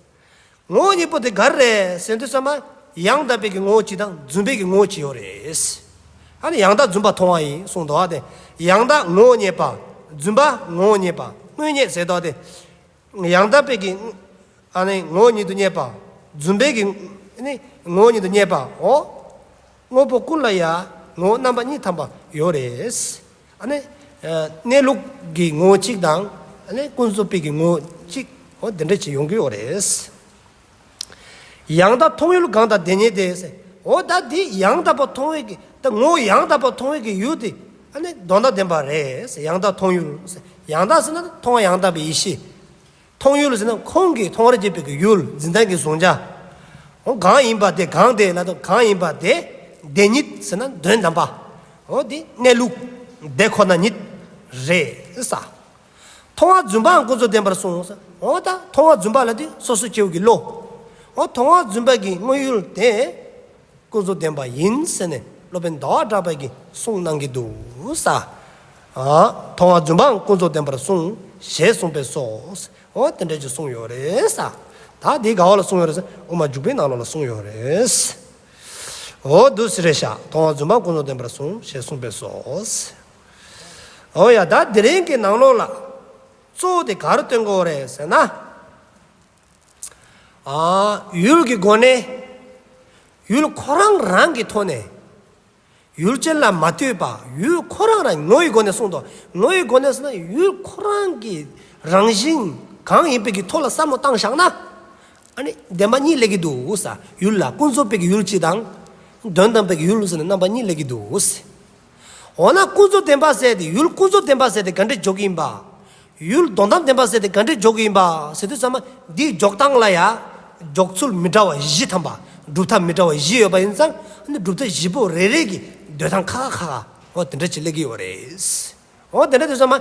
ངོ་བོ་ཉིད་པོ་དེ་ག་རེ་རེད་ཟེར་དུས་ཙམ་པ་ཡང་དག་པའི་གི་ངོ་བོ་གཅིག་དང་རྫུན་པའི་གི་ངོ་བོ་གཅིག་ཡོད་རེད་ཟེར། ཨ་ནི་ཡང་དག་རྫུན་པ་མཐོང་བ་ཡིན་གསུངས་འདུག་བ། དེ་ཡང་དག་ངོ་བོ་ཉིད་པ། རྫུན་པ་ངོ་བོ་ཉིད་པ། དངོས་ཉིད་ཟེར་དོ་དེ། ཡང་དག་པའི་གི་ཨ་ནི་ངོ་བོ་ཉིད་དུ་རྙེད་པ། རྫུན་པའི་གི་ཨ་ནི་ངོ་བོ་ཉིད་དུ་རྙེད་པའོ། དངོས་པོ་ཀུན་ལ་ཡང་ངོ་བོ་རྣམ་པ་གཉིས་ཐམ་པ་ཡོད་རེད། ཨ་ནི་གནས་ལུགས་ཀྱི་ངོ་བོ་གཅིག་དང་ཨ་ནི་ཀུན་རྫོབ་པའི་གི་ངོ་བོ་གཅིག་འོ་དེ་འདྲ་ཅིག་ཡོང་གི་ཡོད་རེད། ཡང་དག་མཐོང་ཡུལ་གང་དག་དེ་ཉིད་དེ། འོ་ད་འདི་ཡང་དག་པར་མཐོང་བའི་གི་ད་ངོ་བོ་ཡང་དག་པར་མཐོང་བའི་གི་ཡུལ་དེ་ཨ་ནི་དོན་དམ་བདེན་པ་རེད་ཟེར། ཡང་དག་མཐོང་ཡུལ་ཟེར། ཡང་དག་ཟེར་ན་མཐོང་བ་ཡང་དག་པའི་ཡེ་ཤེས། མཐོང་ཡུལ་ཟེར་ན་ཁོང་གིས་མཐོང་བར་བྱེད་པའི་གི་ཡུལ་འཛིན་སྟངས་ཀྱི་གཟུང་བྱ། འོ་གང་ཡིན་པ་དེ་གང་དེ་ལ་དོ་གང་ཡིན་པ་དེ་དེ་ཉིད་ཟེར་ན་དོན་དམ་པ། འོ་དེ་གནས་ལུགས་དེ་ཁོ་ན་ཉིད་རེད་ས། མཐོང་བ་རྫུན་པའང་ཀུན་རྫོབ་བདེན་པར་གསུངས། འོ་ད་མཐོང་བ་རྫུན་པ་ལ་དེ་སོ་སོ་སྐྱེ་བོ་གི་བློ། འོ་མཐོང་བ་རྫུན་པ་གི་དངོས་ཡུལ་དེ་ཀུན་རྫོབ་བདེན་པ་ཡིན་ཟེར་ནས་སློབ་དཔོན་ཟླ་བ་གྲགས་པ་གིས་གསུངས་གནང་གི་འདུག་ས། ཨ་མཐོང་བ་རྫུན་པའང་ཀུན་རྫོབ་བདེན་པར་གསུངས་ཞེས་གསུངས་པས་སོ། འོ་དེ་འདྲ་ཅིག་གསུངས་ཡོད་རེད་ས། ད་དེ་ག་བ་ལ་གསུངས་ཡོད་རེད་ས། དབུ་མ་འཇུག་པའི་ནང་ལོགས་ལ་གསུངས་ཡོད་རེད། འོ་འདུག་སེ་རེད་ཤག་མཐོང་བ་རྫུན་པའང་ཀུན་རྫོབ་བདེན་པར་གསུངས་ཞེས་གསུངས་པས་སོ། འོ་ཡ་ད་དེ་རིང་གི་ནང་ལོགས་ལ་གཙོ་བོ་དེ་ག་རེ་སྟོན་དགོས་རེད་ཟེར་ན། ཨ་ཡུལ་གྱི་སྒོ་ནས་ཡུལ་ཁོ་རང་རང་གི་ཐོག་ནས་ཡུལ་ཅན་ལ་མ་ལྟོས་པ་ཡུལ་ཁོ་རང་རང་ངོ་བོའི་སྒོ་ནས་གསུངས་ཏོ། ངོ་བོའི་སྒོ་ནས་ཟེར་ན་ཡུལ་ཁོ་རང་གི་རང་བཞིན་གང་ཡིན་པའི་གི་ཐོག་ལ་བསམ་བློ་བཏང་བཞག་ན། ཨ་ནི་བདེན་པ་གཉིས་སླེབས་ཀྱི་འདུག་ས། ཡུལ་ལ་ཀུན་རྫོབ་པའི་གི་ཡུལ་གཅིག་དང་། དོན་དམ་པའི་གི་ཡུལ་ཟེར་ན་རྣམ་པ་གཉིས་སླེབས་ཀྱི་འདུག་ས། འོ་ན་ཀུན་རྫོབ་བདེན་པ་ཟེར་ཏེ་ཡུལ་ཀུན་རྫོབ་བདེན་པ་ཟེར་ཏེ་ག་འདྲ་འཇོག་གི་ཡིན་པ། ཡུལ་དོན་དམ་བདེན་པ་ཟེར་ཏེ་ག་འདྲ་འཇོག་གི་ཡིན་པ་ཟེར་དུས་ཙམ་པ་འདིའི་འཇོག་སྟངས་ལ་ཡ། འཇོག་ཚུལ་མི་འདྲ་བ་བཞི་ཐམ་པ། སྒྲུབ་ཐབས་མི་འདྲ་བ་བཞི་ཡོད་པ་ཡིན་ཙང་། ཨ་ནི་སྒྲུབ་ཐབས་བཞི་པོ་རེ་རེ་གི་འདོད་སྟངས་ཁ་ཁ་ཁ་ཁ་འོ་དེ་འདྲ་ཅིག་སླེབས་ཀྱི་ཡོད་རེད། འོ་དེ་འདྲ་དུས་ཙམ་པ་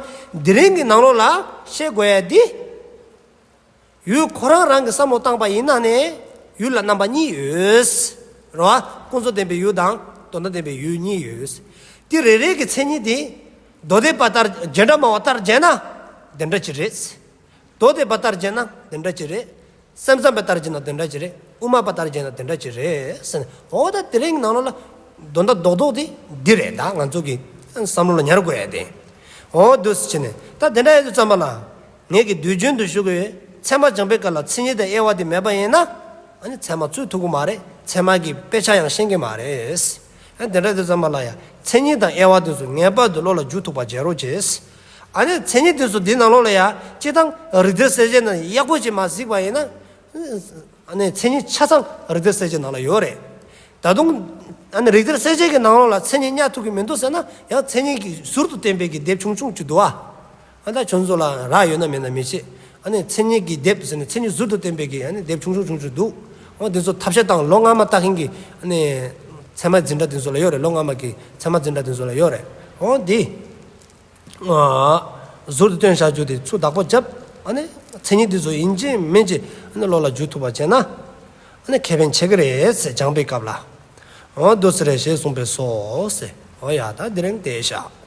དེ་རིང་གི་ནང་ལོགས་ལ་ཤེས་དགོས་ཡ་འདི། ཡུལ་ཁོ་རང་རང་གི་བསམ་བློ་བཏང་པ་ཡིན་ན་ནི་ཡུལ་ལ་རྣམ་པ་གཉིས་ཡོད། རེད་བ། ཀུན་རྫོབ་བདེན་པའི་ཡུལ་དང་དོན་དམ་བདེན་པའི་ཡུལ་གཉིས་ཡོད། དེ་རེ་རེ་གི་མཚན་ཉིད་དེ་མདོ་སྡེ་པ་ལྟར་བྱེ་བྲག་སྨྲ་བ་ལྟར་བྱས་ན་དེ་འདྲ་ཅིག་རེད། མདོ་སྡེ་པ་ལྟར་བྱས་ན་དེ་འདྲ་ཅིག་རེད། སེམས་ཙམ་པ་ལྟར་བྱས་ན་དེ་འདྲ་ཅིག་རེད། དབུ་མ་པ་ལྟར་བྱས་ན་དེ་འདྲ་ཅིག་རེད་ཟེར་ནས། འོ་ད་དེ་རིང་ནང་ལོགས་ལ་དོན་དག་རྡོག་རྡོག་དེ་འདི་རེད། ད་ང་ཚོ་གི་བསམ་བློ་ལ་ཉར་དགོས་ཡ་དེ། འོ་འདུག་སེ་བྱས་ནས་ད་དེ་འདྲ་ཡོད་དུས་ཙམ་པ་ལ། ངེད་ཀྱིས་དུས་རྒྱུན་དུ་ཞུ་གི་ཡོད། ཚད་མ་སྦྱང་པའི་སྐབས་ལ་མཚན་ཉིད་དང་དབྱེ་བ་དེ་མེད་པ་ཡིན་ན། ཨ་ནི་ཚད་མ་རྩོད་ཐུབ་ཀྱི་མ་རེད། ཚད་མ་གི་དཔེ་ཆ་ཡང་ཤེས་ཀྱི་མ་རེད། ཨ་དེ་འདྲ་དུས་ཙམ་པ་ལ་ཡ་མཚན་ཉིད་དང་དབྱེ་བ་དེ་ཚོ་ངེས་པར་དུ་བློ་ལ་འཇུག་ཐུབ་པ་བྱེད་རོགས་བྱེད། ཨ་ནི་མཚན་ཉིད་དེ་ཚོ་འདི་ནང་ལོགས་ལ་ཡ་སྤྱིར་བཏང་རིགས་གཏེར་གསལ་བྱེད་ནང་ཡག་པོ་ཅིག་མ་གཟིགས་པ་ཡིན་ན། ཨ་ནི་མཚན་ཉིད་ཆ་ཚང་རིགས་གཏེར་གསལ་བྱེད་ནང་ལ་ཡོད་རེད། ད་དུང་ཨ་ནི་རིགས་གཏེར་གསལ་བྱེད་ཀྱི་ནང་ལོགས་ལ་མཚན་ཉིད་བརྙ་ཐུབ་ཀྱི་མི་འདུག་ཟེར་ན་ཡང་མཚན་ཉིད་ཀྱི་ཟུར་དུ་བསྟན་པའི་གི་དེབ་ཆུང་ཆུང་ཅིག་འདུག་ཨ། ཨ་ད་ཁྱོད་ཚོ་ལ་རག་ཡོད་ན་མེད་ན་མི་ཤེས། ཨ་ནི་མཚན་ཉིད་ཀྱི་དེབ་ཟེར་ནས་མཚན་ཉིད་ཟུར་དུ་བསྟན་པའི་གི་ཨ་ནི་དེབ་ཆུང་ཆུང་ཆུང་ཆུང་འདུག་འོ་འདི་ཚོ་ཐབས་ཤེས་དང་ལོ་སྔ་མ་ལྟ་མཁན་གྱི་ཨ་ནི་ཚད་མ་འཛིན་གྲྭ་འདི་ཚོ་ལ་ཡོད་རེད། ལོ་སྔ་མ་གི་ཚད་མ་འཛིན་གྲྭ་འདི་ཚོ་ལ་ཡོད་རེད། འོ་འདི། ཨ་ཟུར་དུ་བཏོན་བཞག་རྒྱུ་དེ་ཚུར་བདག་པོ་རྒྱབ། ཨ་ནི་མཚན་ཉིད་འདི་ཚོ་ཡིན་གཅིག་མིན་གཅིག་ཨ་ནི་བློ་ལ་འཇུག་ཐུབ་པ་བྱས་ན། ཨ་ནི་ཁེ་ཕན་ཆེ་གི་རེད་ཟེར་སྦྱང་པའི་སྐབས་ལ། འོ་འདུག་སེ་རེད་ཞེས་གསུངས་པས་སོ་ཟེར། འོ་ཡ་ད་དེ་རིང་དེ་བཞག